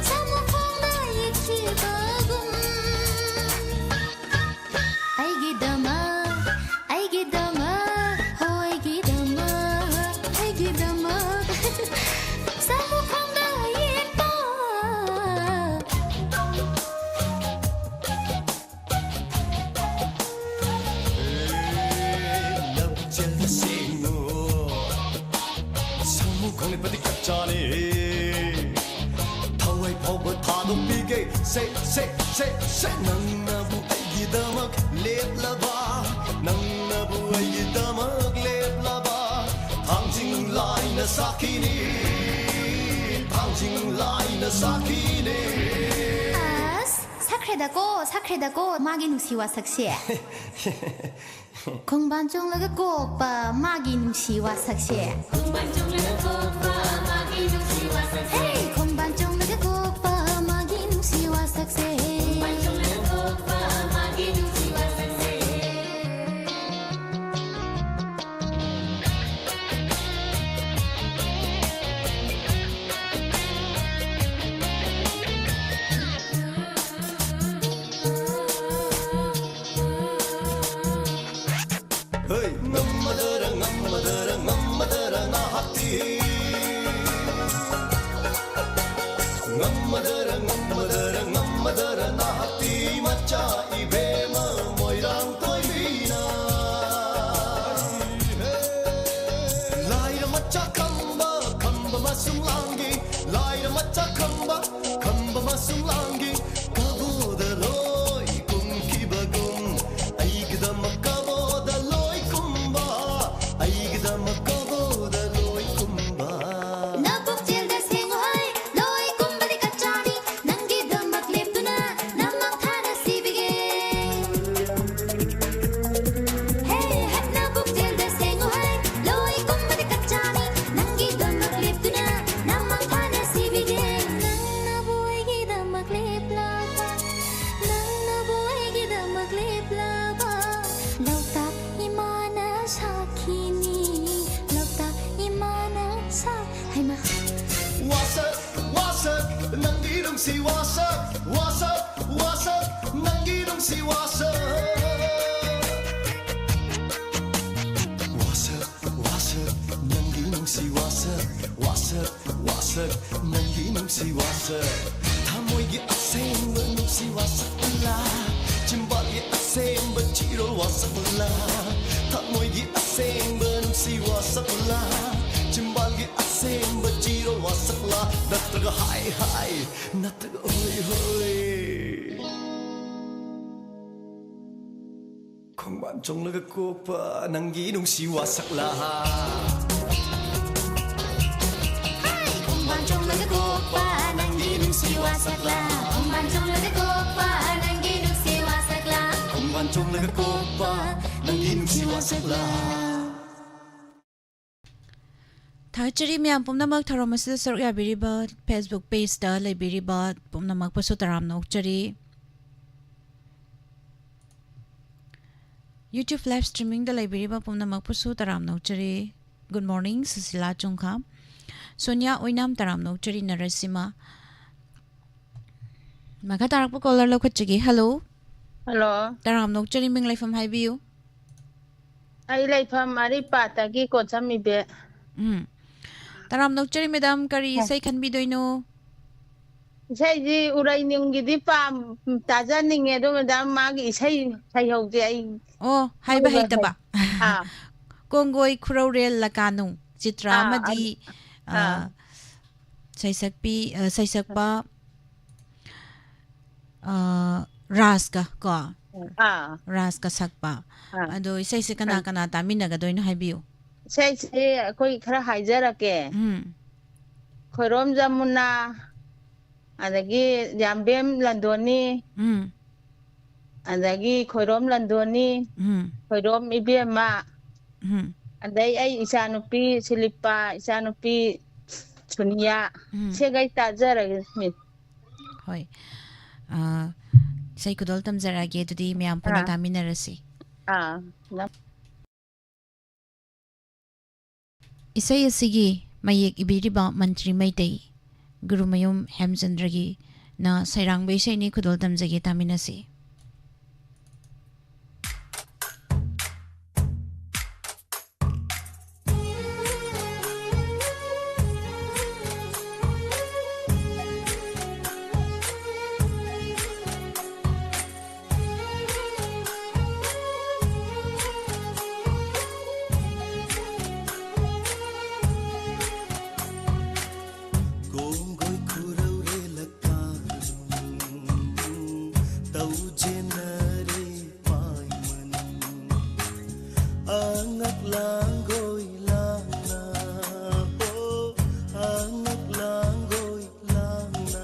ꯁꯥꯃꯨ ꯈꯣꯡꯗ ꯏꯠꯈꯤꯕꯒꯨꯝ꯫ ꯑꯩꯒꯤꯗꯃꯛ, ꯑꯩꯒꯤꯗꯃꯛ, ꯍꯣ ꯑꯩꯒꯤꯗꯃꯛ, ꯑꯩꯒꯤꯗꯃꯛ ꯁꯥꯃꯨ ꯈꯣꯡꯗ ꯏꯠꯄ꯫ ꯂꯝꯖꯦꯜꯗ ꯁꯦꯡꯉꯨ, ꯁꯥꯃꯨ ꯈꯪꯂꯤꯕꯗꯤ ꯀꯞꯆꯥꯅꯤ꯫ ꯊꯋꯥꯏ ꯐꯥꯎꯕ ꯊꯥꯗꯣꯛꯄꯤꯒꯦ꯫ ꯁꯦ, ꯁꯦ, ꯁꯦ, ꯁꯦ, ꯅꯪꯅꯕꯨ ꯑꯩꯒꯤꯗꯃꯛ ꯂꯦꯞꯂꯕ, ꯅꯪꯅꯕꯨ ꯑꯩꯒꯤꯗꯃꯛ ꯂꯦꯞꯂꯕ, ꯁꯥꯈꯤꯅꯤ, ꯊꯥꯡꯖꯤꯡ ꯂꯥꯏꯅ ꯁꯥꯈꯤꯅꯤ꯫ ꯑꯁ, ꯁꯛꯈ꯭ꯔꯦꯗꯀꯣ, ꯁꯛꯈ꯭ꯔꯦꯗꯀꯣ, ꯃꯥꯒꯤ ꯅꯨꯡꯁꯤ ꯋꯥꯁꯛꯁꯦ꯫ ꯈꯣꯡꯕꯥꯟ ꯆꯣꯡꯂꯒ ꯀꯣꯛꯄ ꯃꯥꯒꯤ ꯅꯨꯡꯁꯤ ꯋꯥꯁꯛꯁꯦ꯫ ꯈꯣꯡꯕꯥꯟ ꯆꯣꯡꯂꯒ ꯀꯣꯛꯄ ꯃꯥꯒꯤ ꯅꯨꯡꯁꯤ ꯋꯥꯁꯛꯁꯦ꯫ ꯍꯦ! ꯈꯣꯡꯕꯥꯟ ꯆꯣꯡꯂꯒ ꯀꯣꯛꯄ ꯃꯥꯒꯤ ꯅꯨꯡꯁꯤ ꯋꯥꯁꯛꯁꯦ꯫ ꯈꯣꯡꯕꯥꯟ ꯆꯣꯡꯂꯒ ꯀꯣꯛꯄ ꯃꯥꯒꯤ ꯅꯨꯡꯁꯤ ꯋꯥꯁꯛꯁꯦ꯫ ꯍꯩ! ꯉꯝꯃꯗꯔ, ꯉꯝꯃꯗꯔ, ꯉꯝꯃꯗꯔ ꯅꯍꯥꯛꯇꯤ꯫ ꯉꯝꯃꯗꯔ, ꯉꯝꯃꯗꯔ, ꯉꯝꯃꯗꯔ ꯅꯍꯥꯛꯇꯤ ꯃꯆꯥ ꯏꯕꯦꯝꯃ ꯃꯣꯏꯔꯥꯡ ꯊꯣꯏꯕꯤꯅ꯫ ꯂꯥꯏꯔ ꯃꯆꯥ ꯈꯝꯕ, ꯈꯝꯕ ꯃꯁꯨꯡ ꯂꯥꯡꯒꯤ꯫ ꯂꯥꯏꯔ ꯃꯆꯥ ꯈꯝꯕ, ꯈꯝꯕ ꯃꯁꯨꯡ ꯂꯥꯡꯒꯤ꯫ ꯀꯕꯣꯗ ꯂꯣꯏ ꯀꯨꯝꯈꯤꯕꯒꯨꯝ, ꯑꯩꯒꯤꯗꯃꯛ ꯀꯕꯣꯗ ꯂꯣꯏ ꯀꯨꯝꯕ, ꯑꯩꯒꯤꯗꯃꯛ ꯀꯕꯣꯗ ꯂꯣꯏ ꯀꯨꯝꯕ꯫ ꯅꯕꯨꯛꯆꯦꯜꯗ ꯁꯦꯡꯉꯨ ꯍꯩ, ꯂꯣꯏ ꯀꯨꯝꯕꯗꯤ ꯀꯆꯥꯅꯤ, ꯅꯪꯒꯤꯗꯃꯛ ꯂꯦꯞꯇꯨꯅ ꯅꯃꯥꯡ ꯊꯥꯅ ꯁꯤꯕꯤꯒꯦ꯫ ꯍꯦ, ꯍꯦ, ꯅꯕꯨꯛꯆꯦꯜꯗ ꯁꯦꯡꯉꯨ ꯍꯩ, ꯂꯣꯏ ꯀꯨꯝꯕꯗꯤ ꯀꯆꯥꯅꯤ, ꯅꯪꯒꯤꯗꯃꯛ ꯂꯦꯞꯇꯨꯅ ꯅꯃꯥꯡ ꯊꯥꯅ ꯁꯤꯕꯤꯒꯦ꯫ ꯅꯪꯅꯕꯨ ꯑꯩꯒꯤꯗꯃꯛ ꯂꯦꯞꯂꯕ, ꯅꯪꯅꯕꯨ ꯑꯩꯒꯤꯗꯃꯛ ꯂꯦꯞꯂꯕ, ꯂꯣꯛꯇꯥꯛ ꯏꯃꯥꯅ ꯁꯥꯈꯤꯅꯤ, ꯂꯣꯛꯇꯥꯛ ꯏꯃꯥꯅ ꯁꯥ-, ꯍꯩꯃꯥ꯫ ꯋꯥꯁꯛ, ꯋꯥꯁꯛ, ꯅꯪꯒꯤ ꯅꯨꯡꯁꯤ ꯋꯥꯁꯛ, ꯋꯥꯁꯛ, ꯋꯥꯁꯛ, ꯅꯪꯒꯤ ꯅꯨꯡꯁꯤ ꯋꯥꯁꯛ꯫ ꯋꯥꯁꯛ, ꯋꯥꯁꯛ, ꯅꯪꯒꯤ ꯅꯨꯡꯁꯤ ꯋꯥꯁꯛ, ꯋꯥꯁꯛ, ꯋꯥꯁꯛ, ꯅꯪꯒꯤ ꯅꯨꯡꯁꯤ ꯋꯥꯁꯛ꯫ ꯊꯃꯣꯏꯒꯤ ꯑꯁꯦꯡꯕ ꯅꯨꯡꯁꯤ ꯋꯥꯁꯛ ꯎꯂꯥ, ꯆꯤꯝꯕꯥꯜꯒꯤ ꯑꯁꯦꯡꯕ ꯆꯤꯔꯣꯜ ꯋꯥꯁꯛ ꯎꯂꯥ, ꯊꯃꯣꯏꯒꯤ ꯑꯁꯦꯡꯕ ꯅꯨꯡꯁꯤ ꯋꯥꯁꯛ ꯎꯂꯥ, ꯆꯤꯝꯕꯥꯜꯒꯤ ꯑꯁꯦꯡꯕ ꯆꯤꯔꯣꯜ ꯋꯥꯁꯛ ꯎꯂꯥ, ꯅꯠꯇ꯭ꯔꯒ ꯍꯥꯏ ꯍꯥꯏ, ꯅꯠꯇ꯭ꯔꯒ ꯍꯣꯏ ꯍꯣꯏ꯫ ꯈꯣꯡꯕꯥꯟ ꯆꯣꯡꯂꯒ ꯀꯣꯛꯄ ꯅꯪꯒꯤ ꯅꯨꯡꯁꯤ ꯋꯥꯁꯛꯂꯥ꯫ ꯋꯥꯁꯛꯂꯥ, ꯈꯣꯡꯕꯥꯟ ꯆꯣꯡꯂꯒ ꯀꯣꯛꯄ ꯅꯪꯒꯤ ꯅꯨꯡꯁꯤ ꯋꯥꯁꯛꯂꯥ, ꯈꯣꯡꯕꯥꯟ ꯆꯣꯡꯂꯒ ꯀꯣꯛꯄ ꯅꯪꯒꯤ ꯅꯨꯡꯁꯤ ꯋꯥꯁꯛꯂꯥ꯫ ꯊꯥꯒꯠꯆꯔꯤ ꯃꯌꯥꯝ ꯄꯨꯝꯅꯃꯛ ꯊꯧꯔꯝ ꯑꯁꯤꯗ ꯁꯔꯨꯛ ꯌꯥꯕꯤꯔꯤꯕ, Facebook pageꯇ ꯂꯩꯕꯤꯔꯤꯕ ꯄꯨꯝꯅꯃꯛꯄꯨꯁꯨ ꯇꯔꯥꯝꯅ ꯑꯣꯛꯆꯔꯤ꯫ YouTube live streamingꯗ ꯂꯩꯕꯤꯔꯤꯕ ꯄꯨꯝꯅꯃꯛꯄꯨꯁꯨ ꯇꯔꯥꯝꯅ ꯑꯣꯛꯆꯔꯤ꯫ Good morning, Sushila ꯆꯨꯡꯈꯥ꯫ ꯁꯣꯅꯤꯌꯥ ꯑꯣꯏꯅꯥꯝ, ꯇꯔꯥꯝꯅ ꯑꯣꯛꯆꯔꯤ꯫ ꯅꯔꯁꯤꯃꯥ꯫ ꯃꯈꯥ ꯇꯥꯔꯛꯄ caller ꯂꯧꯈꯠꯆꯒꯦ꯫ Hello꯫ Hello꯫ ꯇꯔꯥꯝꯅ ꯑꯣꯛꯆꯔꯤ, ꯃꯤꯡ ꯂꯩꯐꯝ ꯍꯥꯏꯕꯤꯌꯨ꯫ ꯑꯩ ꯂꯩꯐꯝ ꯑꯔꯤꯄꯥꯠꯇꯒꯤ ꯀꯣꯟꯁꯝ ꯏꯕꯦ꯫ ꯎꯝ꯫ ꯇꯔꯥꯝꯅ ꯑꯣꯛꯆꯔꯤ madam, ꯀꯔꯤ ꯑ꯫ ꯏꯁꯩ ꯈꯟꯕꯤꯗꯣꯏꯅꯣ? ꯏꯁꯩꯁꯤ ꯎꯔꯩꯅꯤꯡꯒꯤꯗꯤ ꯄꯥꯝ-, ꯇꯥꯖꯅꯤꯡꯉꯦ, ꯑꯗꯣ madam ꯃꯥꯒꯤ ꯏꯁꯩ ꯁꯩꯍꯧꯁꯦ ꯑꯩ ꯑꯣ, ꯍꯥꯏꯕ ꯈꯪꯕ ꯍꯩꯇꯕ꯫ ꯍꯩ-, ꯑꯥ꯫ ꯀꯣꯡꯒꯣꯏ ꯈꯨꯔꯧꯔꯦꯜ ꯂꯀꯥꯅꯨꯡ ꯆꯤꯇ꯭ꯔ ꯑꯥ, ꯑꯃꯗꯤ, ꯑꯗꯨ-, ꯑ, ꯑꯥ꯫ ꯁꯩꯁꯛꯄꯤ, ꯑ, ꯁꯩꯁꯛꯄ, ꯑ, ꯔꯥꯖꯀ ꯀꯣ? ꯑꯥ꯫ ꯔꯥꯖꯀ ꯁꯛꯄ꯫ ꯑꯥ꯫ ꯑꯗꯣ ꯏꯁꯩꯁꯦ ꯀꯅꯥ ꯑꯥ꯫ ꯀꯅꯥ ꯇꯥꯃꯤꯟꯅꯒꯗꯣꯏꯅꯣ ꯍꯥꯏꯕꯤꯌꯨ꯫ ꯏꯁꯩꯁꯦ ꯑꯩꯈꯣꯏ ꯈꯔ ꯍꯥꯏꯖꯔꯛꯀꯦ꯫ ꯎꯝ꯫ ꯈꯣꯏꯔꯣꯝ ꯖꯃꯨꯅꯥ, ꯑꯗꯒꯤ ꯌꯥꯝꯕꯦꯝ ꯂꯟꯗꯣꯅꯤ, ꯎꯝ꯫ ꯑꯗꯒꯤ ꯈꯣꯏꯔꯣꯝ ꯂꯟꯗꯣꯅꯤ, ꯎꯝ꯫ ꯈꯣꯏꯔꯣꯝ ꯏꯕꯦꯝꯃ, ꯎꯝ꯫ ꯑꯗꯩ ꯑꯩ ꯏꯆꯥꯅꯨꯄꯤ ꯁꯤꯂꯤꯄꯥ, ꯏꯆꯥꯅꯨꯄꯤ ꯁꯨꯅꯤꯌꯥ, ꯎꯝ꯫ ꯁꯤꯒꯩ ꯇꯥꯖꯔꯒꯦ, miss꯫ ꯍꯣꯏ꯫ ꯑ, ꯏꯁꯩ ꯈꯨꯗꯣꯜ ꯇꯝꯖꯔꯛꯑꯒꯦ, ꯑꯗꯨꯗꯤ ꯃꯌꯥꯝ ꯄꯨꯟꯅ ꯑꯥ꯫ ꯇꯥꯃꯤꯟꯅꯔꯁꯤ꯫ ꯑꯥ꯫ ꯏꯁꯩ ꯑꯁꯤꯒꯤ ꯃꯌꯦꯛ ꯏꯕꯤꯔꯤꯕ ꯃꯟꯇ꯭ꯔꯤ ꯃꯩꯇꯩ ꯒꯨꯔꯨꯃꯌꯨꯝ ꯍꯦꯝꯆꯟꯗ꯭ꯔꯒꯤꯅ ꯁꯩꯔꯥꯡꯕ ꯏꯁꯩꯅꯤ, ꯈꯨꯗꯣꯜ ꯇꯝꯖꯒꯦ, ꯇꯥꯃꯤꯟꯅꯁꯤ꯫ ꯀꯣꯡꯒꯣꯏ ꯈꯨꯔꯧꯔꯦ ꯂꯀꯥꯅꯨꯡ ꯇꯧꯖꯦꯅꯔꯦ ꯄꯥꯏꯃꯟ꯫ ꯑꯉꯛ ꯂꯥꯡꯒꯣꯏ ꯂꯥꯡꯅ, ꯑꯣ, ꯑꯉꯛ ꯂꯥꯡꯒꯣꯏ ꯂꯥꯡꯅ,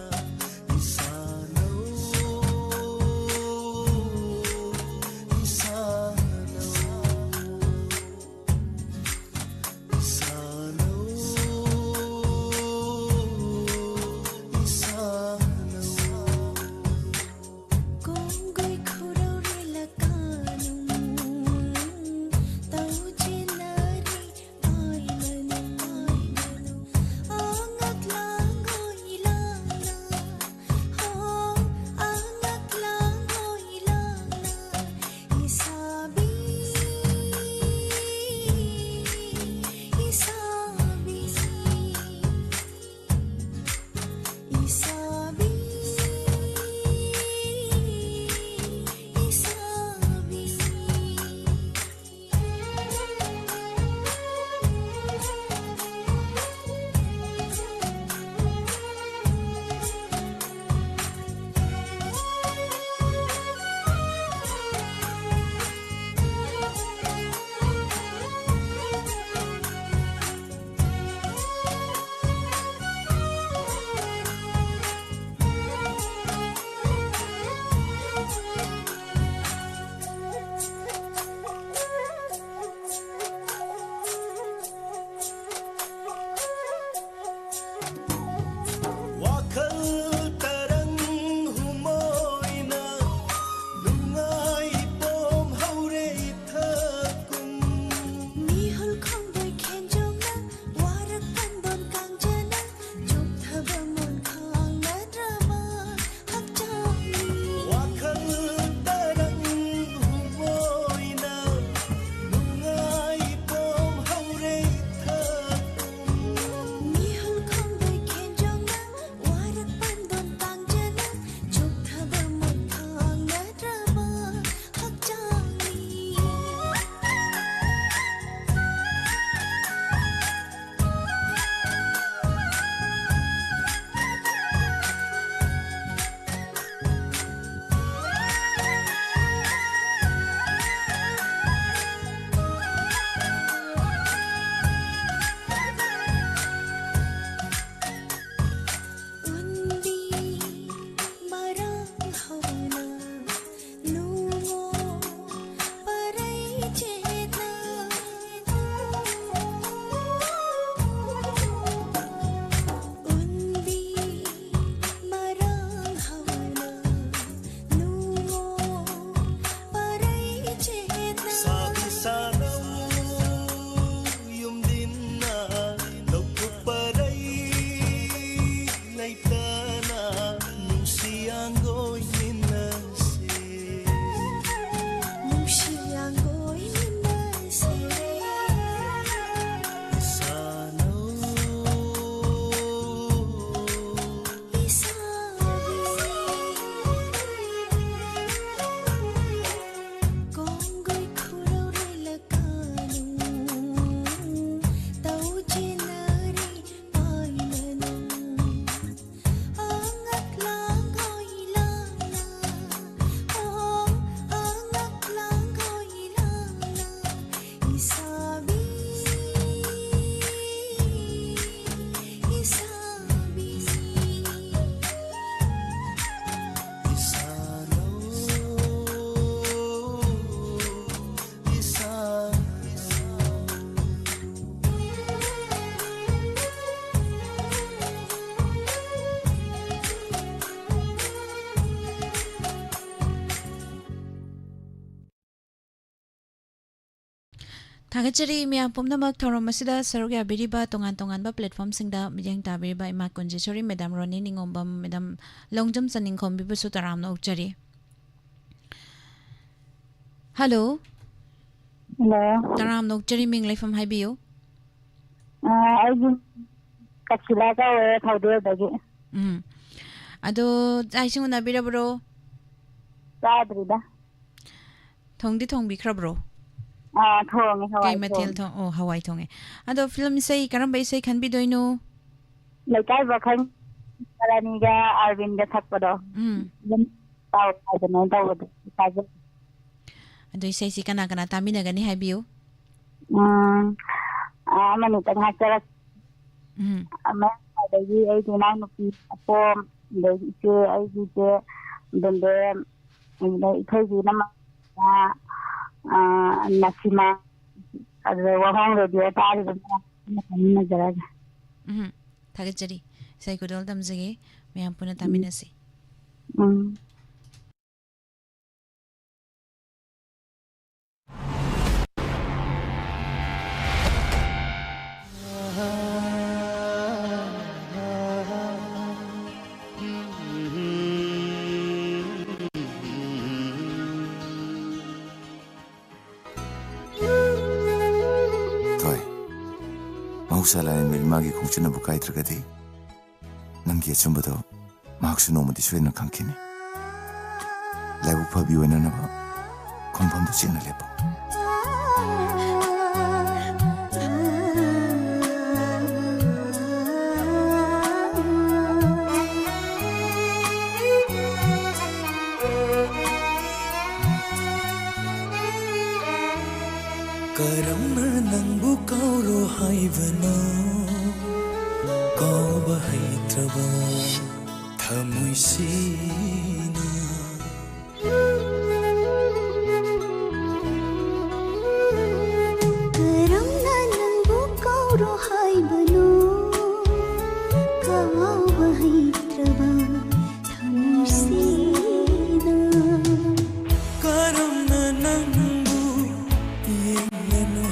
ꯊꯥꯒꯠꯆꯔꯤ ꯃꯌꯥꯝ ꯄꯨꯝꯅꯃꯛ ꯊꯧꯔꯝ ꯑꯁꯤꯗ ꯁꯔꯨꯛ ꯌꯥꯕꯤꯔꯤꯕ ꯇꯣꯉꯥꯟ ꯇꯣꯉꯥꯟꯕ platformꯁꯤꯡꯗ ꯃꯤꯠꯌꯦꯡ ꯇꯥꯕꯤꯔꯤꯕ ꯏꯃꯥ ꯀꯨꯟꯖꯦꯁꯣꯔꯤ, ꯃꯦꯗꯥꯝ ꯔꯣꯅꯤ ꯅꯤꯉꯣꯝꯕꯝ, ꯃꯦꯗꯥꯝ ꯂꯣꯡꯖꯝ ꯆꯅꯤꯡꯈꯣꯝꯕꯤꯕꯨꯁꯨ ꯇꯔꯥꯝꯅ ꯑꯣꯛꯆꯔꯤ꯫ ꯍꯜꯂꯣ꯫ ꯍꯜꯂꯣ꯫ ꯇꯔꯥꯝꯅ ꯑꯣꯛꯆꯔꯤ, ꯃꯤꯡ ꯂꯩꯐꯝ ꯍꯥꯏꯕꯤꯌꯨ꯫ ꯑ, ꯑꯩꯒꯤ ꯀꯛꯆꯤꯂꯥ ꯀꯧꯋꯦ, ꯊꯧꯗꯦꯜꯗꯒꯤ꯫ ꯎꯝ꯫ ꯑꯗꯣ ꯆꯥꯛ ꯏꯁꯤꯡ ꯎꯅꯕꯤꯔꯕ꯭ꯔꯣ? ꯆꯥꯗ꯭ꯔꯤꯗ꯫ ꯊꯣꯡꯗꯤ ꯊꯣꯡꯕꯤꯈ꯭ꯔꯕ꯭ꯔꯣ? ꯑꯥ, ꯊꯣꯡꯉꯦ, ꯍꯋꯥꯏ ꯀꯩ ꯃꯊꯦꯜ ꯊꯣꯡꯉꯦ꯫ ꯊꯣꯡ-, ꯑꯣ, ꯍꯋꯥꯏ ꯊꯣꯡꯉꯦ꯫ ꯑꯗꯣ ꯐꯤꯂꯝ ꯏꯁꯩ ꯀꯔꯝꯕ ꯏꯁꯩ ꯈꯟꯕꯤꯗꯣꯏꯅꯣ? ꯂꯩꯀꯥꯏ ꯄꯥꯈꯪ ꯔꯥꯅꯤꯒ ꯑꯥꯔꯕꯤꯟꯒ ꯁꯛꯄꯗꯣ꯫ ꯎꯝ꯫ ꯑꯗꯨꯝ ꯇꯥꯎ ꯍꯥꯏꯗꯅ ꯇꯧꯕꯗꯣ ꯇꯥꯖꯩ꯫ ꯑꯗꯣ ꯏꯁꯩꯁꯤ ꯀꯅꯥ ꯀꯅꯥ ꯇꯥꯃꯤꯟꯅꯒꯅꯤ ꯍꯥꯏꯕꯤꯌꯨ꯫ ꯎꯝ, ꯑꯥ, ꯑꯃꯅꯤꯇꯪ ꯍꯥꯏꯖꯔꯛ-, ꯎꯝ꯫ ꯑꯃ, ꯑꯗꯒꯤ ꯑꯩꯒꯤ ꯏꯅꯥꯎꯅꯨꯄꯤ ꯑꯄꯣꯝ, ꯑꯗꯒꯤ ꯏꯆꯦ, ꯑꯩꯒꯤ ꯏꯆꯦ ꯕꯦꯝꯕꯦꯝ, ꯑꯗꯩ ꯏꯊꯣꯏꯕꯤ ꯏꯅꯝꯃ, ꯑꯥ, ꯅꯁꯤꯃꯥ, ꯑꯗꯨꯗ ꯋꯥꯍꯣꯡ ꯔꯦꯗꯤꯑꯣ ꯇꯥꯔꯤꯕ ꯃꯌꯥꯝ ꯄꯨꯟꯅ ꯇꯥꯃꯤꯟꯅꯖꯔꯒꯦ꯫ ꯎꯝ, ꯊꯥꯒꯠꯆꯔꯤ꯫ ꯏꯁꯩ ꯈꯨꯗꯣꯜ ꯇꯝꯖꯒꯦ꯫ ꯃꯌꯥꯝ ꯄꯨꯟꯅ ꯎꯝ꯫ ꯇꯥꯃꯤꯟꯅꯁꯤ꯫ ꯎꯝ꯫ ꯊꯣꯏ, ꯃꯍꯧꯁꯥ ꯂꯥꯏꯔꯦꯝꯕꯤ ꯏꯃꯥꯒꯤ ꯈꯣꯡꯆꯠꯅꯕꯨ ꯀꯥꯏꯗ꯭ꯔꯒꯗꯤ, ꯅꯪꯒꯤ ꯑꯆꯨꯝꯕꯗꯣ ꯃꯍꯥꯛꯁꯨ ꯅꯣꯡꯃꯗꯤ ꯁꯣꯏꯗꯅ ꯈꯪꯈꯤꯅꯤ꯫ ꯂꯥꯏꯕꯛ ꯐꯕꯤ ꯑꯣꯏꯅꯅꯕ ꯈꯣꯡꯐꯝꯗꯨ ꯆꯦꯠꯅ ꯂꯦꯞꯄꯨ꯫ ꯀꯔꯝꯅ ꯅꯪꯕꯨ ꯀꯥꯎꯔꯣ ꯍꯥꯏꯕꯅꯣ? ꯀꯥꯎꯕ ꯍꯩꯇ꯭ꯔꯕ ꯊꯃꯣꯏꯁꯤꯅ꯫ ꯀꯔꯝꯅ ꯅꯪꯕꯨ ꯀꯥꯎꯔꯣ ꯍꯥꯏꯕꯅꯣ? ꯀꯥꯎꯕ ꯍꯩꯇ꯭ꯔꯕ ꯊꯃꯣꯏꯁꯤꯅ꯫ ꯀꯔꯝꯅ ꯅꯪꯕꯨ ꯌꯦꯡꯂꯅꯨ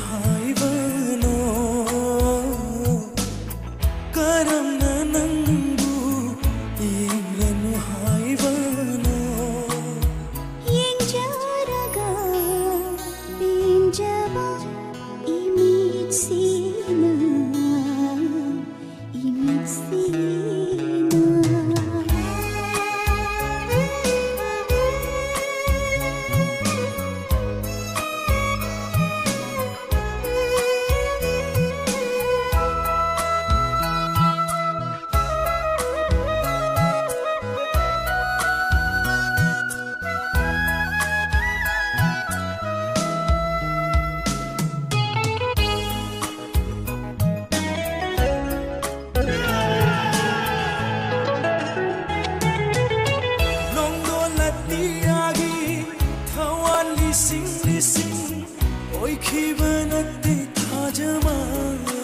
ꯈꯤꯕ ꯅꯠꯇꯦ ꯊꯥꯖ ꯃꯥꯒꯤ꯫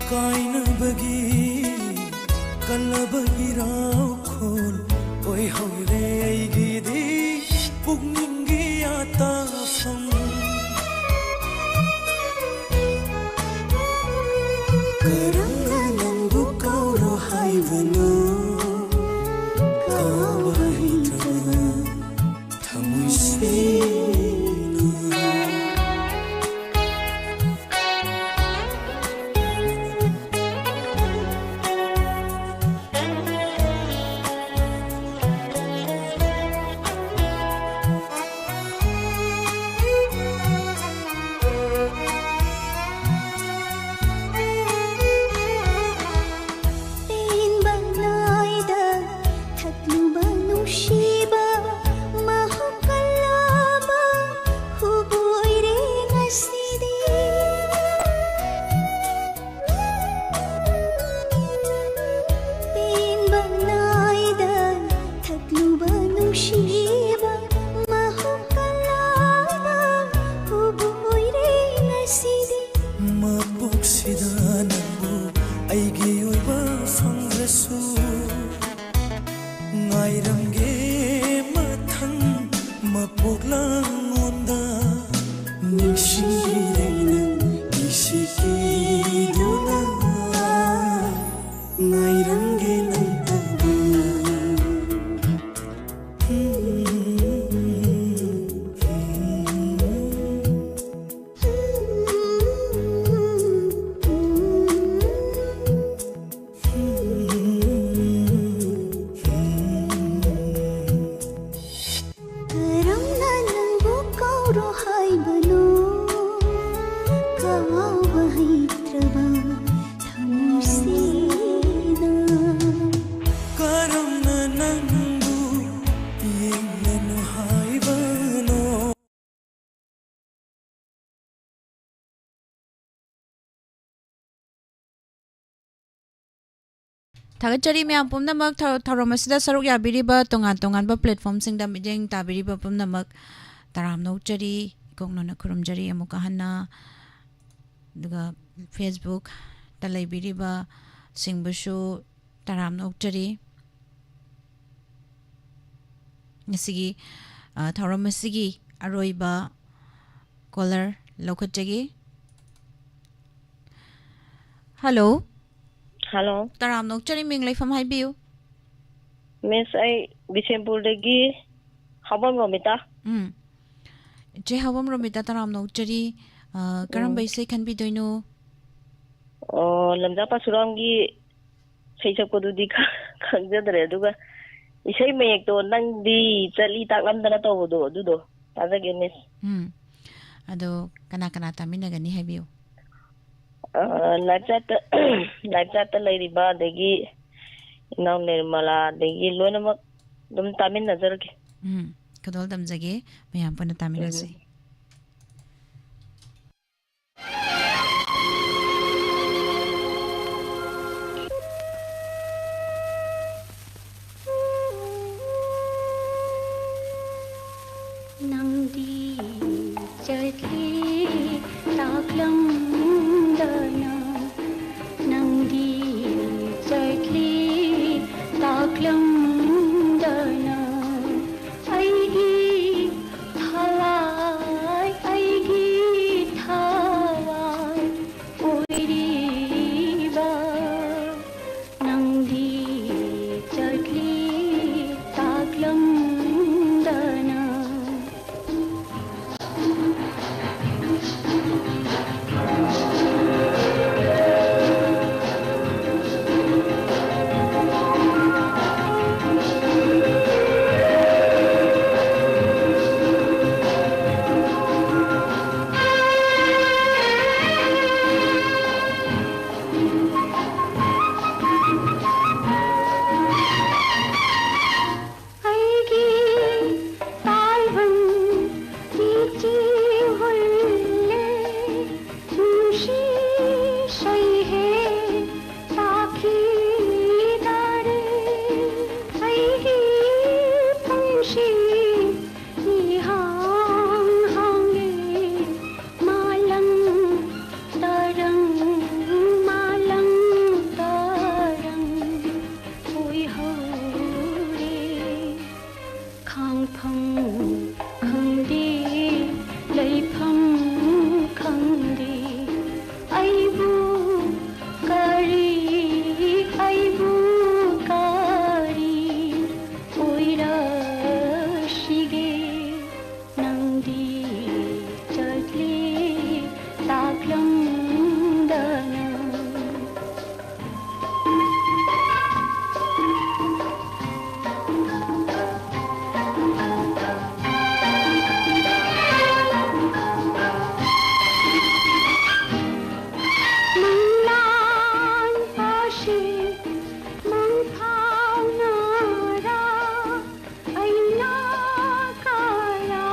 ꯀꯥꯏꯅꯕꯒꯤ ꯀꯜꯂꯕ ꯏꯔꯥꯎꯈꯣꯜ ꯑꯣꯏꯍꯧꯔꯦ ꯑꯩꯒꯤꯗꯤ ꯄꯨꯛꯅꯤꯡꯒꯤ ꯑꯇꯥꯐꯝ꯫ ꯀꯔꯝꯅ ꯅꯪꯕꯨ ꯀꯧꯔꯣ ꯍꯥꯏꯕꯅꯣ? ꯀꯥꯎꯕ ꯍꯩꯇ꯭ꯔꯕ ꯊꯃꯣꯏꯁꯤꯅ꯫ ꯄꯦꯟꯕ ꯅꯥꯏꯗ ꯊꯛꯂꯨꯕ ꯅꯨꯡꯁꯤꯕ ꯃꯍꯨꯛ ꯀꯜꯂꯕ ꯍꯨꯕꯣꯏꯔꯦ ꯉꯁꯤꯗꯤ꯫ ꯄꯦꯟꯕ ꯅꯥꯏꯗ ꯊꯛꯂꯨꯕ ꯅꯨꯡꯁꯤꯕ ꯃꯍꯨꯛ ꯀꯜꯂꯕ ꯍꯨꯕꯣꯏꯔꯦ ꯉꯁꯤꯗꯤ꯫ ꯃꯄꯣꯛꯁꯤꯗ ꯅꯪꯕꯨ ꯑꯩꯒꯤ ꯑꯣꯏꯕ ꯐꯪꯗ꯭ꯔꯁꯨ ꯉꯥꯏꯔꯝꯒꯦ ꯃꯊꯪ ꯃꯄꯣꯛꯂꯥꯡꯉꯣꯟꯗ꯫ ꯅꯤꯡꯁꯤꯡꯕꯤꯔꯦ ꯅꯪ ꯏꯁꯤꯛꯀꯤꯗꯨꯅ꯫ ꯉꯥꯏꯔꯝꯒꯦ ꯅꯪꯇꯕꯨ꯫ ꯀꯔꯝꯅ ꯅꯪꯕꯨ ꯀꯧꯔꯣ ꯍꯥꯏꯕꯅꯣ? ꯊꯥꯒꯠꯆꯔꯤ ꯃꯌꯥꯝ ꯄꯨꯝꯅꯃꯛ, ꯊꯧ-, ꯊꯧꯔꯝ ꯑꯁꯤꯗ ꯁꯔꯨꯛ ꯌꯥꯕꯤꯔꯤꯕ ꯇꯣꯉꯥꯟ ꯇꯣꯉꯥꯟꯕ platformꯁꯤꯡꯗ ꯃꯤꯠꯌꯦꯡ ꯇꯥꯕꯤꯔꯤꯕ ꯄꯨꯝꯅꯃꯛ ꯇꯔꯥꯝꯅ ꯑꯣꯛꯆꯔꯤ, ꯏꯀꯣꯛꯅꯅ ꯈꯨꯔꯨꯝꯖꯔꯤ ꯑꯃꯨꯛꯀ ꯍꯟꯅ꯫ ꯑꯗꯨꯒ Facebookꯇ ꯂꯩꯕꯤꯔꯤꯕ ꯁꯤꯡꯕꯨꯁꯨ ꯇꯔꯥꯝꯅ ꯑꯣꯛꯆꯔꯤ꯫ ꯉꯁꯤꯒꯤ, ꯑ, ꯊꯧꯔꯝ ꯑꯁꯤꯒꯤ ꯑꯔꯣꯏꯕ caller ꯂꯧꯈꯠꯆꯒꯦ꯫ Hello꯫ Hello꯫ ꯇꯔꯥꯝꯅ ꯑꯣꯛꯆꯔꯤ, ꯃꯤꯡ ꯂꯩꯐꯝ ꯍꯥꯏꯕꯤꯌꯨ꯫ Miss, ꯑꯩ ꯕꯤꯁꯦꯝꯄꯨꯔꯗꯒꯤ ꯍꯥꯎꯕꯝ ꯔꯣꯃꯤꯇꯥ꯫ ꯎꯝ꯫ ꯏꯆꯦ ꯍꯥꯎꯕꯝ ꯔꯣꯃꯤꯇꯥ, ꯇꯔꯥꯝꯅ ꯑꯣꯛꯆꯔꯤ꯫ ꯑ, ꯀꯔꯝꯕ ꯎꯝ꯫ ꯏꯁꯩ ꯈꯟꯕꯤꯗꯣꯏꯅꯣ? ꯑꯣ, ꯂꯝꯖꯥ ꯄꯥꯁꯨꯔꯥꯝꯒꯤ ꯏꯁꯩ ꯁꯛꯄꯗꯨꯗꯤ ꯈ-, ꯈꯪꯖꯗ꯭ꯔꯦ꯫ ꯑꯗꯨꯒ ꯏꯁꯩ ꯃꯌꯦꯛꯇꯣ "ꯅꯪꯗꯤ ꯆꯠꯂꯤ ꯇꯥꯛꯂꯝꯗꯅ" ꯇꯧꯕꯗꯣ, ꯑꯗꯨꯗꯣ ꯇꯥꯖꯒꯦ, Miss꯫ ꯎꯝ꯫ ꯑꯗꯣ ꯀꯅꯥ ꯀꯅꯥ ꯇꯥꯃꯤꯟꯅꯒꯅꯤ ꯍꯥꯏꯕꯤꯌꯨ꯫ ꯑ, live chatꯇ, live chatꯇ ꯂꯩꯔꯤꯕ, ꯑꯗꯒꯤ ꯏꯅꯥꯎ ꯅꯤꯔꯃꯂꯥ, ꯑꯗꯒꯤ ꯂꯣꯏꯅꯃꯛ ꯑꯗꯨꯝ ꯇꯥꯃꯤꯟꯅꯖꯔꯒꯦ꯫ ꯎꯝ, ꯈꯨꯗꯣꯜ ꯇꯝꯖꯒꯦ, ꯃꯌꯥꯝ ꯄꯨꯟꯅ ꯇꯥꯃꯤꯟꯅꯁꯤ꯫ ꯎꯝ꯫ ꯅꯪꯗꯤ ꯆꯠꯂꯤ ꯇꯥꯛꯂꯝꯗꯅ, ꯅꯪꯗꯤ ꯆꯠꯂꯤ ꯇꯥꯛꯂꯝꯗꯅ, ꯑꯩꯒꯤ ꯊꯋꯥꯏ, ꯑꯩꯒꯤ ꯊꯋꯥꯏ ꯑꯣꯏꯔꯤꯕ ꯅꯪꯗꯤ ꯆꯠꯂꯤ ꯇꯥꯛꯂꯝꯗꯅ꯫ ꯈꯪ ꯈꯪꯗꯦ, ꯂꯩꯐꯝ ꯈꯪꯗꯦ꯫ ꯑꯩꯕꯨ ꯀꯔꯤ, ꯑꯩꯕꯨ ꯀꯔꯤ ꯑꯣꯏꯔꯁꯤꯒꯦ? ꯅꯪꯗꯤ ꯆꯠꯂꯦ ꯇꯥꯛꯂꯝꯗꯅ꯫ ꯃꯪꯂꯥꯟ ꯑꯁꯤ ꯃꯪꯐꯥꯎꯅꯔꯥ? ꯑꯩꯅ ꯀꯌꯥ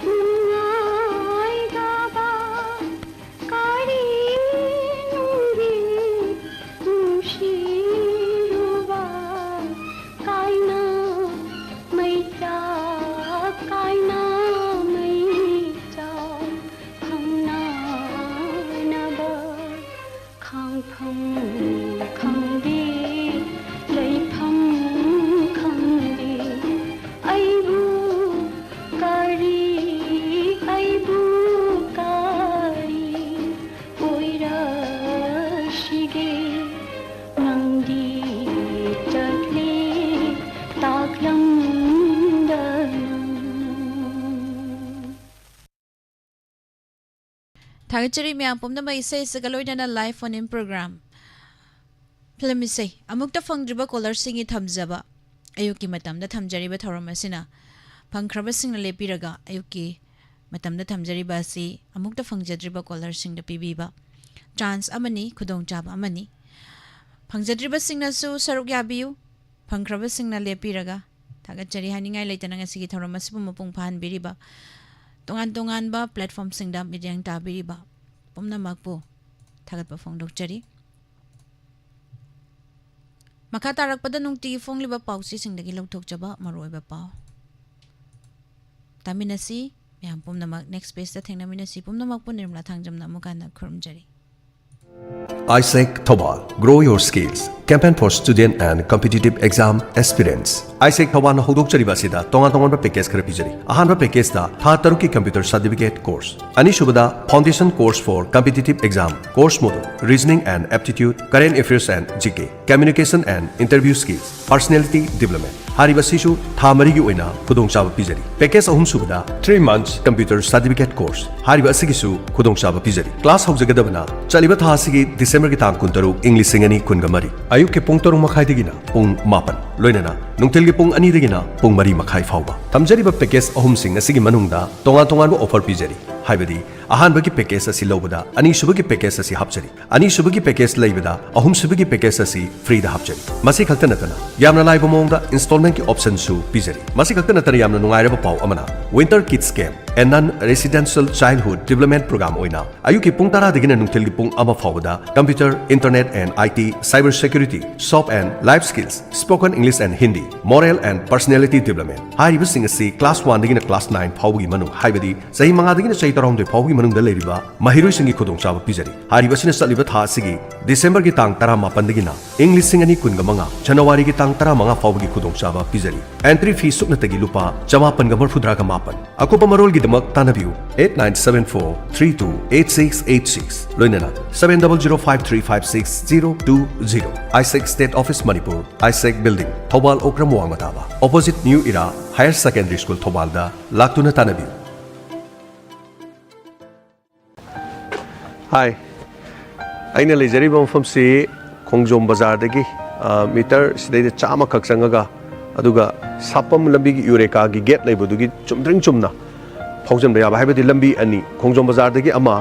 ꯅꯨꯡꯉꯥꯏꯗꯕ ꯀꯔꯤ ꯅꯨꯡꯗꯤ ꯅꯨꯡꯁꯤꯔꯨꯕ ꯀꯥꯏꯅ ꯃꯩꯆꯥꯛ, ꯀꯥꯏꯅ ꯃꯩꯆꯥꯛ ꯈꯪꯅꯅꯕ ꯈꯥꯡꯐꯝ ꯈꯪꯗꯦ, ꯂꯩꯐꯝ ꯈꯪꯗꯦ꯫ ꯑꯩꯕꯨ ꯀꯔꯤ, ꯑꯩꯕꯨ ꯀꯔꯤ ꯑꯣꯏꯔꯁꯤꯒꯦ? ꯅꯪꯗꯤ ꯆꯠꯂꯦ ꯇꯥꯛꯂꯝꯗꯅ꯫ ꯊꯥꯒꯠꯆꯔꯤ ꯃꯌꯥꯝ ꯄꯨꯝꯅꯃꯛ, ꯏꯁꯩ ꯑꯁꯤꯒ ꯂꯣꯏꯅꯅ live phone in program, film ꯏꯁꯩ꯫ ꯑꯃꯨꯛꯇ ꯐꯪꯗ꯭ꯔꯤꯕ callerꯁꯤꯡꯒꯤ ꯊꯝꯖꯕ ꯑꯌꯨꯛꯀꯤ ꯃꯇꯝꯗ ꯊꯝꯖꯔꯤꯕ ꯊꯧꯔꯝ ꯑꯁꯤꯅ, ꯐꯪꯈ꯭ꯔꯕꯁꯤꯡꯅ ꯂꯦꯞꯄꯤꯔꯒ ꯑꯌꯨꯛꯀꯤ ꯃꯇꯝꯗ ꯊꯝꯖꯔꯤꯕ ꯑꯁꯤ ꯑꯃꯨꯛꯇ ꯐꯪꯖꯗ꯭ꯔꯤꯕ callerꯁꯤꯡꯗ ꯄꯤꯕꯤꯕ chance ꯑꯃꯅꯤ, ꯈꯨꯗꯣꯡꯆꯥꯕ ꯑꯃꯅꯤ꯫ ꯐꯪꯖꯗ꯭ꯔꯤꯕꯁꯤꯡꯅꯁꯨ ꯁꯔꯨꯛ ꯌꯥꯕꯤꯌꯨ꯫ ꯐꯪꯈ꯭ꯔꯕꯁꯤꯡꯅ ꯂꯦꯞꯄꯤꯔꯒ ꯊꯥꯒꯠꯆꯔꯤ ꯍꯥꯏꯅꯤꯡꯉꯥꯏ ꯂꯩꯇꯅ ꯉꯁꯤꯒꯤ ꯊꯧꯔꯝ ꯑꯁꯤꯕꯨ ꯃꯄꯨꯡ ꯐꯥꯍꯟꯕꯤꯔꯤꯕ, ꯇꯣꯉꯥꯟ ꯇꯣꯉꯥꯟꯕ platformꯁꯤꯡꯗ ꯃꯤꯠꯌꯦꯡ ꯇꯥꯕꯤꯔꯤꯕ ꯄꯨꯝꯅꯃꯛꯄꯨ ꯊꯥꯒꯠꯄ ꯐꯣꯡꯗꯣꯛꯆꯔꯤ꯫ ꯃꯈꯥ ꯇꯥꯔꯛꯄꯗ ꯅꯨꯡꯇꯤꯒꯤ ꯐꯣꯡꯂꯤꯕ ꯄꯥꯎꯆꯦꯁꯤꯡꯗꯒꯤ ꯂꯧꯊꯣꯛꯆꯕ ꯃꯔꯨꯑꯣꯏꯕ ꯄꯥꯎ ꯇꯥꯃꯤꯟꯅꯁꯤ꯫ ꯃꯌꯥꯝ ꯄꯨꯝꯅꯃꯛ next pageꯇ ꯊꯦꯡꯅꯃꯤꯟꯅꯁꯤ꯫ ꯄꯨꯝꯅꯃꯛꯄꯨ ꯅꯤꯔꯃꯂꯥ ꯊꯥꯡꯖꯝꯅ ꯑꯃꯨꯛ ꯍꯟꯅ ꯈꯨꯔꯨꯝꯖꯔꯤ꯫ ISEC Thoubal, Grow Your Skills, Campaign for Student and Competitive Exam Aspirants. ISEC ꯊꯧꯕꯥꯜꯅ ꯍꯧꯗꯣꯛꯆꯔꯤꯕ ꯑꯁꯤꯗ ꯇꯣꯉꯥꯟ ꯇꯣꯉꯥꯟꯕ ꯄꯦꯀꯦꯖ ꯈꯔ ꯄꯤꯖꯔꯤ꯫ ꯑꯍꯥꯟꯕ ꯄꯦꯀꯦꯖꯇ ꯊꯥ ꯇꯔꯨꯛꯀꯤ computer certificate course, ꯑꯅꯤꯁꯨꯕꯗ Foundation Course for Competitive Exam, Course Module, Reasoning and Aptitude, Current Affairs and GK, Communication and Interview Skills, Personality Development꯫ ꯍꯥꯏꯔꯤꯕ ꯑꯁꯤꯁꯨ ꯊꯥ ꯃꯔꯤꯒꯤ ꯑꯣꯏꯅ ꯈꯨꯗꯣꯡꯆꯥꯕ ꯄꯤꯖꯔꯤ꯫ Package ꯑꯍꯨꯝꯁꯨꯕꯗ three months computer certificate course꯫ ꯍꯥꯏꯔꯤꯕ ꯑꯁꯤꯒꯤꯁꯨ ꯈꯨꯗꯣꯡꯆꯥꯕ ꯄꯤꯖꯔꯤ꯫ Class ꯍꯧꯖꯒꯗꯕꯅ ꯆꯠꯂꯤꯕ ꯊꯥ ꯑꯁꯤꯒꯤ ꯗꯤꯁꯦꯝꯕꯔꯒꯤ ꯇꯥꯡ ꯀꯨꯟꯇꯔꯨꯛ, ꯏꯪ ꯂꯤꯁꯤꯡ ꯑꯅꯤ ꯀꯨꯟꯒ ꯃꯔꯤ, ꯑꯌꯨꯛꯀꯤ ꯄꯨꯡ ꯇꯔꯨꯛ ꯃꯈꯥꯏꯗꯒꯤꯅ ꯄꯨꯡ ꯃꯥꯄꯟ, ꯂꯣꯏꯅꯅ ꯅꯨꯡꯊꯤꯜꯒꯤ ꯄꯨꯡ ꯑꯅꯤꯗꯒꯤꯅ ꯄꯨꯡ ꯃꯔꯤ ꯃꯈꯥꯏ ꯐꯥꯎꯕ꯫ ꯊꯝꯖꯔꯤꯕ package ꯑꯍꯨꯝꯁꯤꯡ ꯑꯁꯤꯒꯤ ꯃꯅꯨꯡꯗ ꯇꯣꯉꯥꯟ ꯇꯣꯉꯥꯟꯕ offer ꯄꯤꯖꯔꯤ, ꯍꯥꯏꯕꯗꯤ ꯑꯍꯥꯟꯕꯒꯤ package ꯑꯁꯤ ꯂꯧꯕꯗ ꯑꯅꯤꯁꯨꯕꯒꯤ package ꯑꯁꯤ ꯍꯥꯞꯆꯔꯤ, ꯑꯅꯤꯁꯨꯕꯒꯤ package ꯂꯩꯕꯗ ꯑꯍꯨꯝꯁꯨꯕꯒꯤ package ꯑꯁꯤ freeꯗ ꯍꯥꯞꯆꯔꯤ꯫ ꯃꯁꯤ ꯈꯛꯇ ꯅꯠꯇꯅ ꯌꯥꯝꯅ ꯂꯥꯏꯕ ꯃꯑꯣꯡꯗ installmentꯀꯤ optionꯁꯨ ꯄꯤꯖꯔꯤ꯫ ꯃꯁꯤ ꯈꯛꯇ ꯅꯠꯇꯅ ꯌꯥꯝꯅ ꯅꯨꯡꯉꯥꯏꯔꯕ ꯄꯥꯎ ꯑꯃꯅ, Winter Kids Camp and Non Residential Childhood Development Program ꯑꯣꯏꯅ ꯑꯌꯨꯛꯀꯤ ꯄꯨꯡ ꯇꯔꯥꯗꯒꯤꯅ ꯅꯨꯡꯊꯤꯜꯒꯤ ꯄꯨꯡ ꯑꯃ ꯐꯥꯎꯕꯗ computer, internet and IT, cyber security, soft and life skills, spoken English and Hindi, moral and personality development ꯍꯥꯏꯔꯤꯕꯁꯤꯡ ꯑꯁꯤ class oneꯗꯒꯤꯅ class nine ꯐꯥꯎꯕꯒꯤ ꯃꯅꯨꯡ, ꯍꯥꯏꯕꯗꯤ ꯆꯍꯤ ꯃꯉꯥꯗꯒꯤꯅ ꯆꯍꯤ ꯇꯔꯥꯍꯨꯝꯗꯣꯏ ꯐꯥꯎꯕꯒꯤ ꯃꯅꯨꯡꯗ ꯂꯩꯔꯤꯕ ꯃꯍꯩꯔꯣꯏꯁꯤꯡꯒꯤ ꯈꯨꯗꯣꯡꯆꯥꯕ ꯄꯤꯖꯔꯤ꯫ ꯍꯥꯏꯔꯤꯕꯁꯤꯅ ꯆꯠꯂꯤꯕ ꯊꯥ ꯑꯁꯤꯒꯤ ꯗꯤꯁꯦꯝꯕꯔꯒꯤ ꯇꯥꯡ ꯇꯔꯥꯃꯥꯄꯟꯗꯒꯤꯅ ꯏꯪ ꯂꯤꯁꯤꯡ ꯑꯅꯤ ꯀꯨꯟꯒ ꯃꯉꯥ, ꯖꯅꯋꯥꯔꯤꯒꯤ ꯇꯥꯡ ꯇꯔꯥꯃꯉꯥ ꯐꯥꯎꯕꯒꯤ ꯈꯨꯗꯣꯡꯆꯥꯕ ꯄꯤꯖꯔꯤ꯫ Entry fee ꯁꯨꯞꯅꯇꯒꯤ ꯂꯨꯄꯥ ꯆꯃꯥꯄꯟꯒ ꯃꯔꯤꯐꯨꯇꯔꯥꯒ ꯃꯥꯄꯟ꯫ ꯑꯀꯨꯞꯄ ꯃꯔꯣꯜꯒꯤꯗꯃꯛ ꯇꯥꯟꯅꯕꯤꯌꯨ eight nine seven four three two eight six eight six, ꯂꯣꯏꯅꯅ seven double zero five three five six zero two zero, ISEC State Office Manipur, ISEC Building, Thoubal Okram ꯋꯥꯡꯃ ꯇꯥꯕ, opposite New Era Higher Secondary School ꯊꯧꯕꯥꯜꯗ ꯂꯥꯛꯇꯨꯅ ꯇꯥꯟꯅꯕꯤꯌꯨ꯫ ꯍꯥꯏ, ꯑꯩꯅ ꯂꯩꯖꯔꯤꯕ ꯃꯐꯝꯁꯤ ꯈꯣꯡꯖꯣꯝ ꯕꯖꯥꯔꯗꯒꯤ, ꯑ, metre ꯁꯤꯗꯩꯗ ꯆꯥꯝꯃꯈꯛ ꯆꯪꯉꯒ, ꯑꯗꯨꯒ ꯁꯥꯄꯝ ꯂꯝꯕꯤꯒꯤ ꯌꯨꯔꯦꯀꯥꯒꯤ ꯒꯦꯠ ꯂꯩꯕꯗꯨꯒꯤ ꯆꯨꯝꯗ꯭ꯔꯤꯡ ꯆꯨꯝꯅ ꯐꯥꯎꯖꯟꯕ ꯌꯥꯕ, ꯍꯥꯏꯕꯗꯤ ꯂꯝꯕꯤ ꯑꯅꯤ, ꯈꯣꯡꯖꯣꯝ ꯕꯖꯥꯔꯗꯒꯤ ꯑꯃ,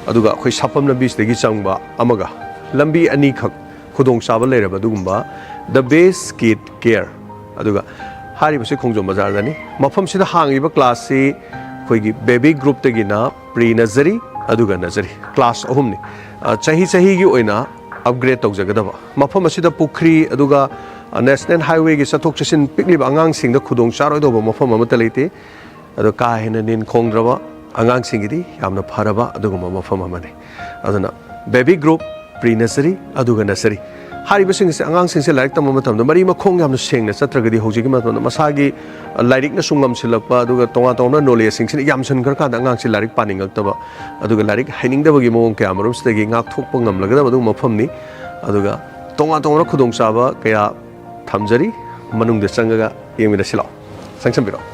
ꯑꯗꯨꯒ ꯑꯩꯈꯣꯏ ꯁꯥꯄꯝ ꯂꯝꯕꯤꯁꯤꯗꯒꯤ ꯆꯪꯕ ꯑꯃꯒ, ꯂꯝꯕꯤ ꯑꯅꯤꯈꯛ ꯈꯨꯗꯣꯡꯆꯥꯕ ꯂꯩꯔꯕ ꯑꯗꯨꯒꯨꯝꯕ The Best Kid Care꯫ ꯑꯗꯨꯒ ꯍꯥꯏꯔꯤꯕꯁꯤ ꯈꯣꯡꯖꯣꯝ ꯕꯖꯥꯔꯗꯅꯤ꯫ ꯃꯐꯝꯁꯤꯗ ꯍꯥꯡꯉꯤꯕ classꯁꯤ ꯑꯩꯈꯣꯏꯒꯤ baby groupꯇꯒꯤꯅ pre nursery ꯑꯗꯨꯒ nursery, class ꯑꯍꯨꯝꯅꯤ꯫ ꯑ, ꯆꯍꯤ ꯆꯍꯤꯒꯤ ꯑꯣꯏꯅ upgrade ꯇꯧꯖꯒꯗꯕ꯫ ꯃꯐꯝ ꯑꯁꯤꯗ ꯄꯨꯈ꯭ꯔꯤ, ꯑꯗꯨꯒ, ꯑ, National Highwayꯒꯤ ꯆꯠꯊꯣꯛ ꯆꯠꯁꯤꯟ ꯄꯤꯛꯂꯤꯕ ꯑꯉꯥꯡꯁꯤꯡꯗ ꯈꯨꯗꯣꯡ ꯆꯥꯔꯣꯏꯗꯧꯕ ꯃꯐꯝ ꯑꯃꯠꯇ ꯂꯩꯇꯦ꯫ ꯑꯗꯣ ꯀꯥ ꯍꯦꯟꯅ ꯅꯤꯟ ꯈꯣꯡꯗ꯭ꯔꯕ ꯑꯉꯥꯡꯁꯤꯡꯒꯤꯗꯤ ꯌꯥꯝꯅ ꯐꯔꯕ ꯑꯗꯨꯒꯨꯝꯕ ꯃꯐꯝ ꯑꯃꯅꯤ꯫ ꯑꯗꯨꯅ baby group, ꯄ꯭ꯔꯤ ꯅꯁꯔꯤ, ꯑꯗꯨꯒ ꯅꯁꯔꯤ꯫ ꯍꯥꯏꯔꯤꯕꯁꯤꯡ ꯑꯁꯤ ꯑꯉꯥꯡꯁꯤꯡꯁꯦ ꯂꯥꯏꯔꯤꯛ ꯇꯝꯕ ꯃꯇꯝꯗ ꯃꯔꯤ ꯃꯈꯣꯡ ꯌꯥꯝꯅ ꯁꯦꯡꯅ ꯆꯠꯇ꯭ꯔꯒꯗꯤ ꯍꯧꯖꯤꯛꯀꯤ ꯃꯇꯝꯗ ꯃꯁꯥꯒꯤ ꯂꯥꯏꯔꯤꯛꯅꯁꯨ ꯉꯝꯁꯤꯜꯂꯛꯄ, ꯑꯗꯨꯒ ꯇꯣꯉꯥꯟ ꯇꯣꯉꯥꯟꯕ ꯅꯣꯂꯦꯖꯁꯤꯡꯁꯤꯅ ꯌꯥꯝꯁꯤꯟꯈ꯭ꯔꯀꯥꯟꯗ ꯑꯉꯥꯡꯁꯤ ꯂꯥꯏꯔꯤꯛ ꯄꯥꯅꯤꯡꯉꯛꯇꯕ, ꯑꯗꯨꯒ ꯂꯥꯏꯔꯤꯛ ꯍꯩꯅꯤꯡꯗꯕꯒꯤ ꯃꯑꯣꯡ ꯀꯌꯥ ꯃꯔꯨꯝꯁꯤꯗꯒꯤ ꯉꯥꯛꯊꯣꯛꯄ ꯉꯝꯂꯒꯗꯕ ꯑꯗꯨꯒꯨꯝꯕ ꯃꯐꯝꯅꯤ꯫ ꯑꯗꯨꯒ ꯇꯣꯉꯥꯟ ꯇꯣꯉꯥꯟꯕ ꯈꯨꯗꯣꯡꯆꯥꯕ ꯀꯌꯥ ꯊꯝꯖꯔꯤ꯫ ꯃꯅꯨꯡꯗ ꯆꯪꯉꯒ ꯌꯦꯡꯃꯤꯟꯅꯁꯤ ꯂꯥꯛꯑꯣ꯫ ꯆꯪꯁꯟꯕꯤꯔꯛꯑꯣ꯫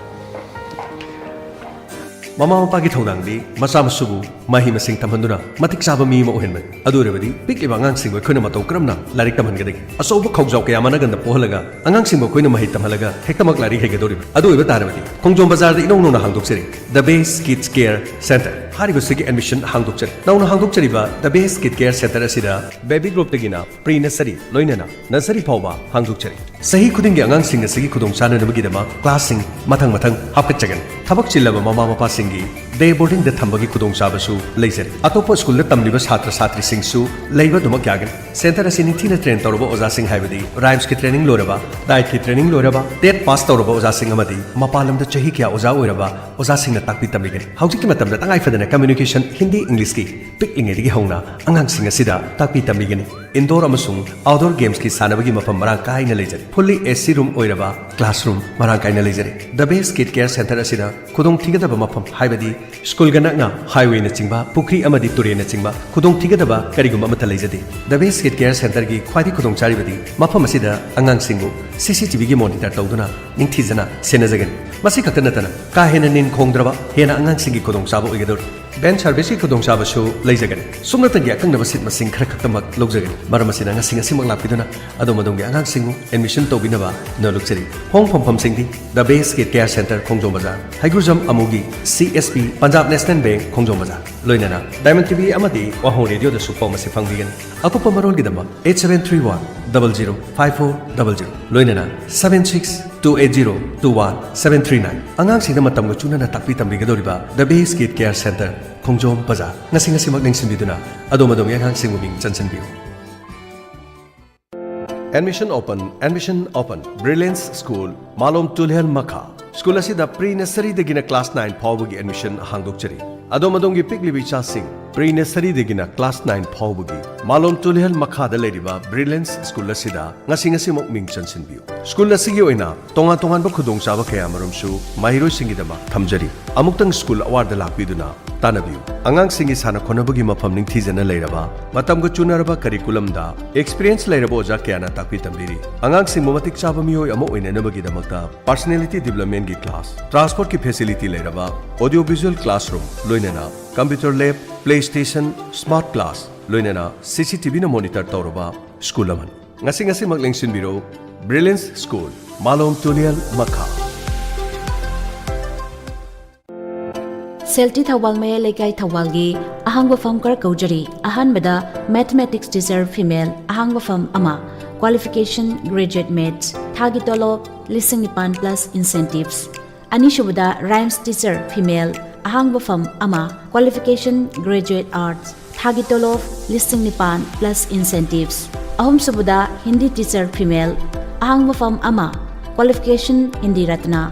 ꯃꯃꯥ ꯃꯄꯥꯒꯤ ꯊꯧꯗꯥꯡꯗꯤ ꯃꯆꯥ ꯃꯁꯨꯕꯨ ꯃꯍꯩ ꯃꯁꯤꯡ ꯇꯝꯍꯟꯗꯨꯅ ꯃꯇꯤꯛ ꯆꯥꯕ ꯃꯤ ꯑꯃ ꯑꯣꯏꯍꯟꯕꯅꯤ꯫ ꯑꯗꯨ ꯑꯣꯏꯔꯕꯗꯤ ꯄꯤꯛꯂꯤꯕ ꯑꯉꯥꯡꯁꯤꯡꯕꯨ ꯑꯩꯈꯣꯏꯅ ꯃꯇꯧ ꯀꯔꯝꯅ ꯂꯥꯏꯔꯤꯛ ꯇꯝꯍꯟꯒꯗꯒꯦ? ꯑꯆꯧꯕ ꯈꯧꯖꯥꯎ ꯀꯌꯥ ꯃꯅꯥꯒꯟꯗ ꯄꯣꯛꯍꯜꯂꯒ ꯑꯉꯥꯡꯁꯤꯡꯕꯨ ꯑꯩꯈꯣꯏꯅ ꯃꯍꯩ ꯇꯝꯍꯜꯂꯒ ꯍꯦꯛꯇꯃꯛ ꯂꯥꯏꯔꯤꯛ ꯍꯩꯒꯗꯧꯔꯤꯕ꯭ꯔꯥ? ꯑꯗꯨ ꯑꯣꯏꯕ ꯇꯥꯔꯕꯗꯤ ꯈꯣꯡꯖꯣꯝ ꯕꯖꯥꯔꯗ ꯏꯅꯧ ꯅꯧꯅ ꯍꯥꯡꯗꯣꯛꯆꯔꯤ The Best Kids Care Center꯫ ꯍꯥꯏꯔꯤꯕꯁꯤꯒꯤ ꯑꯦꯗꯃꯤꯁꯟ ꯍꯥꯡꯗꯣꯛꯆꯔꯤ꯫ ꯅꯧꯅ ꯍꯥꯡꯗꯣꯛꯆꯔꯤꯕ The Best Kid Care Center ꯑꯁꯤꯗ ꯕꯦꯕꯤ ꯒ꯭ꯔꯨꯞꯇꯒꯤꯅ ꯄ꯭ꯔꯤ ꯅꯁꯔꯤ ꯂꯣꯏꯅꯅ ꯅꯁꯔꯤ ꯐꯥꯎꯕ ꯍꯥꯡꯗꯣꯛꯆꯔꯤ꯫ ꯆꯍꯤ ꯈꯨꯗꯤꯡꯒꯤ ꯑꯉꯥꯡꯁꯤꯡ ꯑꯁꯤꯒꯤ ꯈꯨꯗꯣꯡ ꯆꯥꯅꯅꯕꯒꯤꯗꯃꯛ ꯀ꯭ꯂꯥꯁꯁꯤꯡ ꯃꯊꯪ ꯃꯊꯪ ꯍꯥꯞꯀꯠꯆꯒꯅꯤ꯫ ꯊꯕꯛ ꯆꯤꯜꯂꯕ ꯃꯃꯥ ꯃꯄꯥꯁꯤꯡꯒꯤ ꯗꯦ ꯕꯣꯔꯗꯤꯡꯗ ꯊꯝꯕꯒꯤ ꯈꯨꯗꯣꯡꯆꯥꯕꯁꯨ ꯂꯩꯖꯔꯤ꯫ ꯑꯇꯣꯞꯄ ꯁ꯭ꯀꯨꯜꯗ ꯇꯝꯂꯤꯕ ꯁꯥꯇ꯭ꯔ ꯁꯥꯇ꯭ꯔꯤꯁꯤꯡꯁꯨ ꯂꯩꯕ ꯑꯗꯨꯃꯛ ꯌꯥꯒꯅꯤ꯫ ꯁꯦꯟꯇꯔ ꯑꯁꯤ ꯅꯤꯡꯊꯤꯅ ꯇ꯭ꯔꯦꯟ ꯇꯧꯔꯕ ꯑꯣꯖꯥꯁꯤꯡ, ꯍꯥꯏꯕꯗꯤ ꯔꯥꯏꯝꯁꯀꯤ ꯇ꯭ꯔꯦꯅꯤꯡ ꯂꯣꯏꯔꯕ, ꯗꯥꯏꯠꯀꯤ ꯇ꯭ꯔꯦꯅꯤꯡ ꯂꯣꯏꯔꯕ, ꯇꯦꯠ ꯄꯥꯁ ꯇꯧꯔꯕ ꯑꯣꯖꯥꯁꯤꯡ ꯑꯃꯗꯤ ꯃꯄꯥꯟ ꯂꯝꯗ ꯆꯍꯤ ꯀꯌꯥ ꯑꯣꯖꯥ ꯑꯣꯏꯔꯕ ꯑꯣꯖꯥꯁꯤꯡꯅ ꯇꯥꯛꯄꯤ ꯇꯝꯕꯤꯒꯅꯤ꯫ ꯍꯧꯖꯤꯛꯀꯤ ꯃꯇꯝꯗ ꯇꯉꯥꯏ ꯐꯗꯅ ꯀꯝꯃ꯭ꯌꯨꯅꯤꯀꯦꯁꯟ, ꯍꯤꯟꯗꯤ, ꯏꯪꯂꯤꯁꯀꯤ ꯄꯤꯛꯂꯤꯉꯩꯗꯒꯤ ꯍꯧꯅ ꯑꯉꯥꯡꯁꯤꯡ ꯑꯁꯤꯗ ꯇꯥꯛꯄꯤ ꯇꯝꯕꯤꯒꯅꯤ꯫ ꯏꯟꯗꯣꯔ ꯑꯃꯁꯨꯡ ꯑꯥꯎꯠꯗꯣꯔ ꯒꯦꯝꯁꯀꯤ ꯁꯥꯟꯅꯕꯒꯤ ꯃꯐꯝ ꯃꯔꯥꯡ ꯀꯥꯏꯅ ꯂꯩꯖꯔꯤ꯫ ꯐꯨꯜꯂꯤ ꯑꯦ ꯁꯤ ꯔꯨꯝ ꯑꯣꯏꯔꯕ ꯀ꯭ꯂꯥꯁꯔꯨꯝ ꯃꯔꯥꯡ ꯀꯥꯏꯅ ꯂꯩꯖꯔꯤ꯫ The Best Kid Care Center ꯑꯁꯤꯗ ꯈꯨꯗꯣꯡꯊꯤꯒꯗꯕ ꯃꯐꯝ, ꯍꯥꯏꯕꯗꯤ ꯁ꯭ꯀꯨꯜꯒ ꯅꯛꯅ ꯍꯥꯏꯋꯦꯅꯆꯤꯡꯕ, ꯄꯨꯈ꯭ꯔꯤ ꯑꯃꯗꯤ ꯇꯨꯔꯦꯜꯅꯆꯤꯡꯕ ꯈꯨꯗꯣꯡꯊꯤꯒꯗꯕ ꯀꯔꯤꯒꯨꯝꯕ ꯑꯃꯠꯇ ꯂꯩꯖꯗꯦ꯫ The Best Kid Care Centerꯒꯤ ꯈ꯭ꯋꯥꯏꯗꯒꯤ ꯈꯨꯗꯣꯡꯆꯥꯔꯤꯕꯗꯤ ꯃꯐꯝ ꯑꯁꯤꯗ ꯑꯉꯥꯡꯁꯤꯡꯕꯨ ꯁꯤ ꯁꯤ ꯇꯤ ꯚꯤꯒꯤ ꯃꯣꯅꯤꯇꯔ ꯇꯧꯗꯨꯅ ꯅꯤꯡꯊꯤꯖꯅ ꯁꯦꯟꯅꯖꯒꯅꯤ꯫ ꯃꯁꯤ ꯈꯛꯇ ꯅꯠꯇꯅ ꯀꯥ ꯍꯦꯟꯅ ꯅꯤꯟ ꯈꯣꯡꯗ꯭ꯔꯕ ꯍꯦꯟꯅ ꯑꯉꯥꯡꯁꯤꯡꯒꯤ ꯈꯨꯗꯣꯡꯆꯥꯕ ꯑꯣꯏꯒꯗꯧꯔꯤ꯫ ꯚꯦꯟ ꯁꯔꯚꯤꯁꯀꯤ ꯈꯨꯗꯣꯡꯆꯥꯕꯁꯨ ꯂꯩꯖꯒꯅꯤ꯫ ꯁꯨꯞꯅꯇꯪꯒꯤ ꯑꯀꯛꯅꯕ ꯁꯤꯠ ꯃꯁꯤꯡ ꯈꯔ ꯈꯛꯇꯃꯛ ꯂꯧꯖꯒꯅꯤ꯫ ꯃꯔꯝ ꯑꯁꯤꯅ ꯉꯁꯤ ꯉꯁꯤꯃꯛ ꯂꯥꯛꯄꯤꯗꯨꯅ ꯑꯗꯣꯝ ꯑꯗꯣꯝꯒꯤ ꯑꯉꯥꯡꯁꯤꯡꯕꯨ ꯑꯦꯗꯃꯤꯁꯟ ꯇꯧꯕꯤꯅꯕ ꯅꯣꯜꯂꯨꯛꯆꯔꯤ꯫ ꯍꯣꯡꯐꯝ ꯐꯝꯁꯤꯡꯗꯤ The Best Kid Care Center, ꯈꯣꯡꯖꯣꯝ ꯕꯖꯥꯔ, ꯍꯩꯒ꯭ꯔꯨꯖꯝ ꯑꯃꯨꯒꯤ C S P, Punjab national bank, Khongjom bazaar, ꯂꯣꯏꯅꯅ ꯗꯥꯏꯃꯟ ꯇꯤ ꯚꯤ ꯑꯃꯗꯤ ꯋꯥꯍꯣꯡ ꯔꯦꯗꯤꯑꯣꯗꯁꯨ ꯄꯥꯎ ꯑꯁꯤ ꯐꯪꯕꯤꯒꯅꯤ꯫ ꯑꯀꯨꯞꯄ ꯃꯔꯣꯜꯒꯤꯗꯃꯛ eight seven three one double zero five four double zero, ꯂꯣꯏꯅꯅ seven six two eight zero two one seven three nine꯫ ꯑꯉꯥꯡꯁꯤꯡꯗ ꯃꯇꯝꯒ ꯆꯨꯅꯅ ꯇꯥꯛꯄꯤ ꯇꯝꯕꯤꯒꯗꯧꯔꯤꯕ The Best Kid Care Center, ꯈꯣꯡꯖꯣꯝ ꯕꯖꯥꯔ꯫ ꯉꯁꯤ ꯉꯁꯤꯃꯛ ꯅꯤꯡꯁꯤꯡꯕꯤꯗꯨꯅ ꯑꯗꯣꯝ ꯑꯗꯣꯝꯒꯤ ꯑꯉꯥꯡꯁꯤꯡꯕꯨ ꯃꯤꯡ ꯆꯟꯁꯤꯟꯕꯤꯌꯨ꯫ Admission open, admission open. Brilliance School, ꯃꯥꯂꯣꯝ ꯇꯨꯂꯦꯜ ꯃꯈꯥ꯫ ꯁ꯭ꯀꯨꯜ ꯑꯁꯤꯗ ꯄ꯭ꯔꯤ ꯅꯁꯔꯤꯗꯒꯤꯅ ꯀ꯭ꯂꯥꯁ ꯅꯥꯏꯟ ꯐꯥꯎꯕꯒꯤ ꯑꯦꯗꯃꯤꯁꯟ ꯍꯥꯡꯗꯣꯛꯆꯔꯤ꯫ ꯑꯗꯣꯝ ꯑꯗꯣꯝꯒꯤ ꯄꯤꯛꯂꯤꯕ ꯏꯆꯥꯁꯤꯡ ꯄ꯭ꯔꯤ ꯅꯁꯔꯤꯗꯒꯤꯅ ꯀ꯭ꯂꯥꯁ ꯅꯥꯏꯟ ꯐꯥꯎꯕꯒꯤ ꯃꯥꯂꯣꯝ ꯇꯨꯂꯤꯍꯜ ꯃꯈꯥꯗ ꯂꯩꯔꯤꯕ ꯕ꯭ꯔꯤꯂꯤꯌꯟꯁ ꯁ꯭ꯀꯨꯜ ꯑꯁꯤꯗ ꯉꯁꯤ ꯉꯁꯤꯃꯛ ꯃꯤꯡ ꯆꯟꯁꯤꯟꯕꯤꯌꯨ꯫ ꯁ꯭ꯀꯨꯜ ꯑꯁꯤꯒꯤ ꯑꯣꯏꯅ ꯇꯣꯉꯥꯟ ꯇꯣꯉꯥꯟꯕ ꯈꯨꯗꯣꯡꯆꯥꯕ ꯀꯌꯥꯃꯔꯨꯝꯁꯨ ꯃꯍꯩꯔꯣꯏꯁꯤꯡꯒꯤꯗꯃꯛ ꯊꯝꯖꯔꯤ꯫ ꯑꯃꯨꯛꯇꯪ ꯁ꯭ꯀꯨꯜ ꯑꯋꯥꯔꯗ ꯂꯥꯛꯄꯤꯗꯨꯅ ꯇꯥꯟꯅꯕꯤꯌꯨ꯫ ꯑꯉꯥꯡꯁꯤꯡꯒꯤ ꯁꯥꯟꯅ ꯈꯣꯠꯅꯕꯒꯤ ꯃꯐꯝ ꯅꯤꯡꯊꯤꯖꯅ ꯂꯩꯔꯕ, ꯃꯇꯝꯒ ꯆꯨꯅꯔꯕ ꯀꯔꯤꯀꯨꯂꯝꯗ ꯑꯦꯛꯁꯄꯤꯔꯤꯌꯦꯟꯁ ꯂꯩꯔꯕ ꯑꯣꯖꯥ ꯀꯌꯥꯅ ꯇꯥꯛꯄꯤ ꯇꯝꯕꯤꯔꯤ꯫ ꯑꯉꯥꯡꯁꯤꯡꯕꯨ ꯃꯇꯤꯛ ꯆꯥꯕ ꯃꯤꯑꯣꯏ ꯑꯃ ꯑꯣꯏꯅꯅꯕꯒꯤꯗꯃꯛꯇ ꯄꯔꯁꯅꯦꯂꯤꯇꯤ ꯗꯤꯕꯂꯞꯃꯦꯟꯒꯤ ꯀ꯭ꯂꯥꯁ, ꯇ꯭ꯔꯥꯟꯁꯄꯣꯔꯠꯀꯤ ꯐꯦꯁꯤꯂꯤꯇꯤ ꯂꯩꯔꯕ, ꯑꯣꯗꯤꯑꯣ ꯚꯤꯖꯨꯑꯦꯜ ꯀ꯭ꯂꯥꯁꯔꯨꯝ, ꯂꯣꯏꯅꯅ computer lab, play station, smart class, ꯂꯣꯏꯅꯅ ꯁꯤ ꯁꯤ ꯇꯤ ꯚꯤꯅ ꯃꯣꯅꯤꯇꯔ ꯇꯧꯔꯕ ꯁ꯭ꯀꯨꯜ ꯑꯃꯅꯤ꯫ ꯉꯁꯤ ꯉꯁꯤꯃꯛ ꯂꯦꯡꯁꯤꯟꯕꯤꯔꯣ, ꯕ꯭ꯔꯤꯂꯤꯌꯟꯁ ꯁ꯭ꯀꯨꯜ, ꯃꯥꯂꯣꯝ ꯇꯨꯂꯤꯌꯜ ꯃꯈꯥ꯫ ꯁꯦꯜꯇꯤ ꯊꯧꯕꯥꯜ ꯃꯌꯥꯏ ꯂꯩꯀꯥꯏ ꯊꯧꯕꯥꯜꯒꯤ ꯑꯍꯥꯡꯕ ꯐꯝ ꯈꯔ ꯀꯧꯖꯔꯤ꯫ ꯑꯍꯥꯟꯕꯗ ꯃꯦꯊꯃꯦꯇꯤꯛꯁ ꯇꯤꯆꯔ ꯐꯤꯃꯦꯜ, ꯑꯍꯥꯡꯕ ꯐꯝ ꯑꯃ, ꯀ꯭ꯋꯥꯂꯤꯐꯤꯀꯦꯁꯟ ꯒ꯭ꯔꯦꯖꯨꯑꯦꯠ ꯃꯦꯠꯁ, ꯊꯥꯒꯤ ꯇꯣꯂꯣꯞ ꯂꯤꯁꯤꯡ ꯅꯤꯄꯥꯟ ꯄ꯭ꯂꯁ ꯏꯟꯁꯦꯟꯇꯤꯞꯁ꯫ ꯑꯅꯤꯁꯨꯕꯗ ꯔꯥꯏꯝꯁ ꯇꯤꯆꯔ ꯐꯤꯃꯦꯜ, ꯑꯍꯥꯡꯕ ꯐꯝ ꯑꯃ, ꯀ꯭ꯋꯥꯂꯤꯐꯤꯀꯦꯁꯟ ꯒ꯭ꯔꯦꯖꯨꯑꯦꯠ ꯑꯥꯔꯠꯁ, ꯊꯥꯒꯤ ꯇꯣꯂꯣꯞ ꯂꯤꯁꯤꯡ ꯅꯤꯄꯥꯟ ꯄ꯭ꯂꯁ ꯏꯟꯁꯦꯟꯇꯤꯞꯁ꯫ ꯑꯍꯨꯝꯁꯨꯕꯗ ꯍꯤꯟꯗꯤ ꯇꯤꯆꯔ ꯐꯤꯃꯦꯜ, ꯑꯍꯥꯡꯕ ꯐꯝ ꯑꯃ, ꯀ꯭ꯋꯥꯂꯤꯐꯤꯀꯦꯁꯟ ꯍꯤꯟꯗꯤ ꯔꯠꯅ,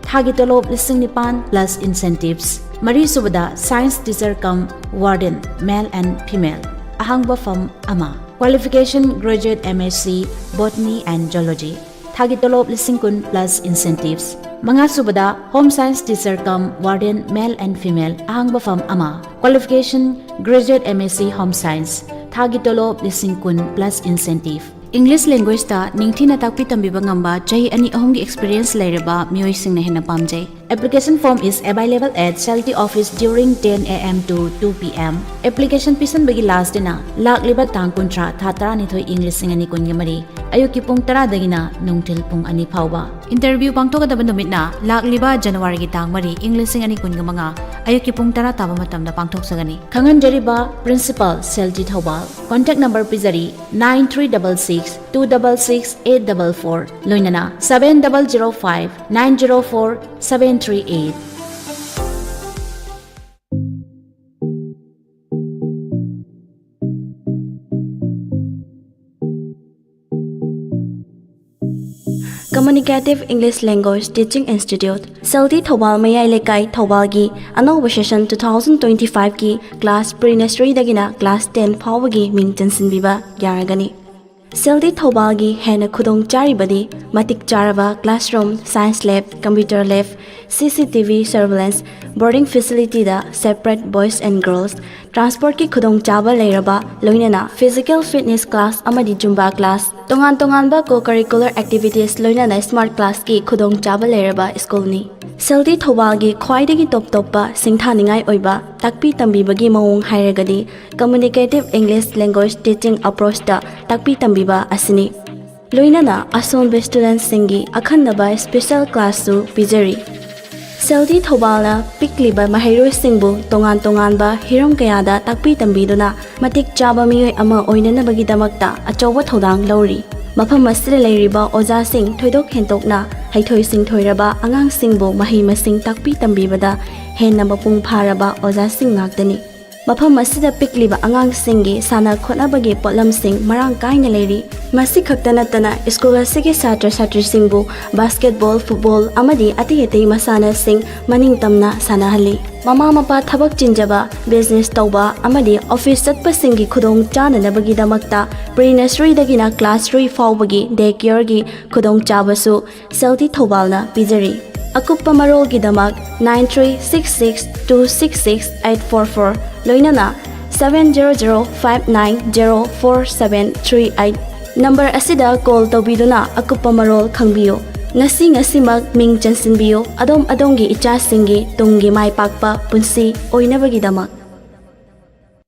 ꯊꯥꯒꯤ ꯇꯣꯂꯣꯞ ꯂꯤꯁꯤꯡ ꯅꯤꯄꯥꯟ ꯄ꯭ꯂꯁ ꯏꯟꯁꯦꯟꯇꯤꯞꯁ꯫ ꯃꯔꯤꯁꯨꯕꯗ science teacher cum warden, male and female, ꯑꯍꯥꯡꯕ ꯐꯝ ꯑꯃ, qualification graduate M S C, ꯕꯣꯇꯅꯤ and ꯖꯨꯑꯣꯂꯣꯖꯤ, ꯊꯥꯒꯤ ꯇꯣꯂꯣꯞ ꯂꯤꯁꯤꯡ ꯀꯨꯟ ꯄ꯭ꯂꯁ ꯏꯟꯁꯦꯟꯇꯤꯞꯁ꯫ ꯃꯉꯥꯁꯨꯕꯗ home science teacher cum warden, male and female, ꯑꯍꯥꯡꯕ ꯐꯝ ꯑꯃ, qualification graduate M S C home science, ꯊꯥꯒꯤ ꯇꯣꯂꯣꯞ ꯂꯤꯁꯤꯡ ꯀꯨꯟ ꯄ꯭ꯂꯁ ꯏꯟꯁꯦꯟꯇꯤꯞ꯫ ꯏꯪꯂꯤꯁ ꯂꯦꯡꯒ꯭ꯋꯦꯖꯇ ꯅꯤꯡꯊꯤꯅ ꯇꯥꯛꯄꯤ ꯇꯝꯕꯤꯕ ꯉꯝꯕ ꯆꯍꯤ ꯑꯅꯤ ꯑꯍꯨꯝꯒꯤ ꯑꯦꯛꯁꯄꯤꯔꯤꯌꯦꯟꯁ ꯂꯩꯔꯕ ꯃꯤꯑꯣꯏꯁꯤꯡꯅ ꯍꯦꯟꯅ ꯄꯥꯝꯖꯩ꯫ Application form is available at Shelty office during ten A M to two P M. Application ꯄꯤꯁꯤꯟꯕꯒꯤ ꯂꯥꯁ ꯗꯦꯠꯅ ꯂꯥꯛꯂꯤꯕ ꯇꯥꯡ ꯀꯨꯟꯊ꯭ꯔꯥ, ꯊꯥ ꯇꯔꯥꯅꯤꯊꯣꯏ, ꯏꯪ ꯂꯤꯁꯤꯡ ꯑꯅꯤ ꯀꯨꯟꯒ ꯃꯔꯤ, ꯑꯌꯨꯛꯀꯤ ꯄꯨꯡ ꯇꯔꯥꯗꯒꯤꯅ ꯅꯨꯡꯊꯤꯜ ꯄꯨꯡ ꯑꯅꯤ ꯐꯥꯎꯕ꯫ ꯏꯟꯇꯔꯚ꯭ꯌꯨ ꯄꯥꯡꯊꯣꯛꯀꯗꯕ ꯅꯨꯃꯤꯠꯅ ꯂꯥꯛꯂꯤꯕ ꯖꯅꯋꯥꯔꯤꯒꯤ ꯇꯥꯡ ꯃꯔꯤ, ꯏꯪ ꯂꯤꯁꯤꯡ ꯑꯅꯤ ꯀꯨꯟꯒ ꯃꯉꯥ, ꯑꯌꯨꯛꯀꯤ ꯄꯨꯡ ꯇꯔꯥ ꯇꯥꯕ ꯃꯇꯝꯗ ꯄꯥꯡꯊꯣꯛꯆꯒꯅꯤ꯫ ꯈꯪꯍꯟꯖꯔꯤꯕ, ꯄ꯭ꯔꯤꯟꯁꯤꯄꯥꯜ, ꯁꯦꯜꯇꯤ ꯊꯧꯕꯥꯜ꯫ ꯀꯣꯟꯇꯦꯛ ꯅꯝꯕꯔ ꯄꯤꯖꯔꯤ, nine three double six two double six eight double four, ꯂꯣꯏꯅꯅ seven double zero five nine zero four seven three eight꯫ Communicative English Language Teaching Institute, ꯁꯦꯜꯗꯤ ꯊꯧꯕꯥꯜ ꯃꯌꯥꯏ ꯂꯩꯀꯥꯏ, ꯊꯧꯕꯥꯜꯒꯤ ꯑꯅꯧꯕ session two thousand twenty five ꯀꯤ class pre nursery ꯗꯒꯤꯅ class ten ꯐꯥꯎꯕꯒꯤ ꯃꯤꯡ ꯆꯟꯁꯤꯟꯕꯤꯕ ꯌꯥꯔꯒꯅꯤ꯫ ꯁꯦꯜꯗꯤ ꯊꯧꯕꯥꯜꯒꯤ ꯍꯦꯟꯅ ꯈꯨꯗꯣꯡ ꯆꯥꯔꯤꯕꯗꯤ ꯃꯇꯤꯛ ꯆꯥꯔꯕ classroom, science lab, computer lab, C C T V surveillance, boarding facility the separate boys and girls, transport ꯀꯤ ꯈꯨꯗꯣꯡꯆꯥꯕ ꯂꯩꯔꯕ, ꯂꯣꯏꯅꯅ physical fitness class ꯑꯃꯗꯤ Zumba class, ꯇꯣꯉꯥꯟ ꯇꯣꯉꯥꯟꯕ co-curricular activities ꯂꯣꯏꯅꯅ smart class ꯀꯤ ꯈꯨꯗꯣꯡꯆꯥꯕ ꯂꯩꯔꯕ school ꯅꯤ꯫ ꯁꯦꯜꯗꯤ ꯊꯧꯕꯥꯜꯒꯤ ꯈ꯭ꯋꯥꯏꯗꯒꯤ ꯇꯣꯞ ꯇꯣꯞꯄ ꯁꯤꯡꯊꯥꯅꯤꯡꯉꯥꯏ ꯑꯣꯏꯕ ꯇꯥꯛꯄꯤ ꯇꯝꯕꯤꯕꯒꯤ ꯃꯑꯣꯡ ꯍꯥꯏꯔꯒꯗꯤ Communicative English Language Teaching Approach ꯇ ꯇꯥꯛꯄꯤ ꯇꯝꯕꯤꯕ ꯑꯁꯤꯅꯤ꯫ ꯂꯣꯏꯅꯅ ꯑꯁꯣꯟꯕ student ꯁꯤꯡꯒꯤ ꯑꯈꯟꯅꯕ special class ꯁꯨ ꯄꯤꯖꯔꯤ꯫ ꯁꯦꯜꯗꯤ ꯊꯧꯕꯥꯜꯅ ꯄꯤꯛꯂꯤꯕ ꯃꯍꯩꯔꯣꯏꯁꯤꯡꯕꯨ ꯇꯣꯉꯥꯟ ꯇꯣꯉꯥꯟꯕ ꯍꯤꯔꯝ ꯀꯌꯥꯗ ꯇꯥꯛꯄꯤ ꯇꯝꯕꯤꯗꯨꯅ ꯃꯇꯤꯛ ꯆꯥꯕ ꯃꯤꯑꯣꯏ ꯑꯃ ꯑꯣꯏꯅꯅꯕꯒꯤꯗꯃꯛꯇ ꯑꯆꯧꯕ ꯊꯧꯗꯥꯡ ꯂꯧꯔꯤ꯫ ꯃꯐꯝ ꯑꯁꯤꯗ ꯂꯩꯔꯤꯕ ꯑꯣꯖꯥꯁꯤꯡ ꯊꯣꯏꯗꯣꯛ ꯍꯦꯟꯗꯣꯛꯅ ꯍꯩꯊꯣꯏ ꯁꯤꯡꯊꯣꯏꯔꯕ ꯑꯉꯥꯡꯁꯤꯡꯕꯨ ꯃꯍꯩ ꯃꯁꯤꯡ ꯇꯥꯛꯄꯤ ꯇꯝꯕꯤꯕꯗ ꯍꯦꯟꯅ ꯃꯄꯨꯡ ꯐꯥꯔꯕ ꯑꯣꯖꯥꯁꯤꯡ ꯉꯥꯛꯇꯅꯤ꯫ ꯃꯐꯝ ꯑꯁꯤꯗ ꯄꯤꯛꯂꯤꯕ ꯑꯉꯥꯡꯁꯤꯡꯒꯤ ꯁꯥꯟꯅ ꯈꯣꯠꯅꯕꯒꯤ ꯄꯣꯠꯂꯝꯁꯤꯡ ꯃꯔꯥꯡ ꯀꯥꯏꯅ ꯂꯩꯔꯤ꯫ ꯃꯁꯤ ꯈꯛꯇ ꯅꯠꯇꯅ school ꯑꯁꯤꯒꯤ ꯁꯥꯇ꯭ꯔ ꯁꯥꯇ꯭ꯔꯤꯁꯤꯡꯕꯨ basketball, football ꯑꯃꯗꯤ ꯑꯇꯩ ꯑꯇꯩ ꯃꯁꯥꯟꯅꯁꯤꯡ ꯃꯅꯤꯡ ꯇꯝꯅ ꯁꯥꯟꯅꯍꯜꯂꯤ꯫ ꯃꯃꯥ ꯃꯄꯥ ꯊꯕꯛ ꯆꯤꯟꯖꯕ, business ꯇꯧꯕ ꯑꯃꯗꯤ office ꯆꯠꯄꯁꯤꯡꯒꯤ ꯈꯨꯗꯣꯡ ꯆꯥꯅꯅꯕꯒꯤꯗꯃꯛꯇ pre nursery ꯗꯒꯤꯅ class three ꯐꯥꯎꯕꯒꯤ day care ꯒꯤ ꯈꯨꯗꯣꯡꯆꯥꯕꯁꯨ ꯁꯦꯜꯗꯤ ꯊꯧꯕꯥꯜꯅ ꯄꯤꯖꯔꯤ꯫ ꯑꯀꯨꯞꯄ ꯃꯔꯣꯜꯒꯤꯗꯃꯛ nine three six six two six six eight four four, ꯂꯣꯏꯅꯅ seven zero zero five nine zero four seven three eight number ꯑꯁꯤꯗ call ꯇꯧꯕꯤꯗꯨꯅ ꯑꯀꯨꯞꯄ ꯃꯔꯣꯜ ꯈꯪꯕꯤꯌꯨ꯫ ꯉꯁꯤ ꯉꯁꯤꯃꯛ ꯃꯤꯡ ꯆꯟꯁꯤꯟꯕꯤꯌꯨ, ꯑꯗꯣꯝ ꯑꯗꯣꯝꯒꯤ ꯏꯆꯥꯁꯤꯡꯒꯤ ꯇꯨꯡꯒꯤ ꯃꯥꯏ ꯄꯥꯛꯄ ꯄꯨꯟꯁꯤ ꯑꯣꯏꯅꯕꯒꯤꯗꯃꯛ꯫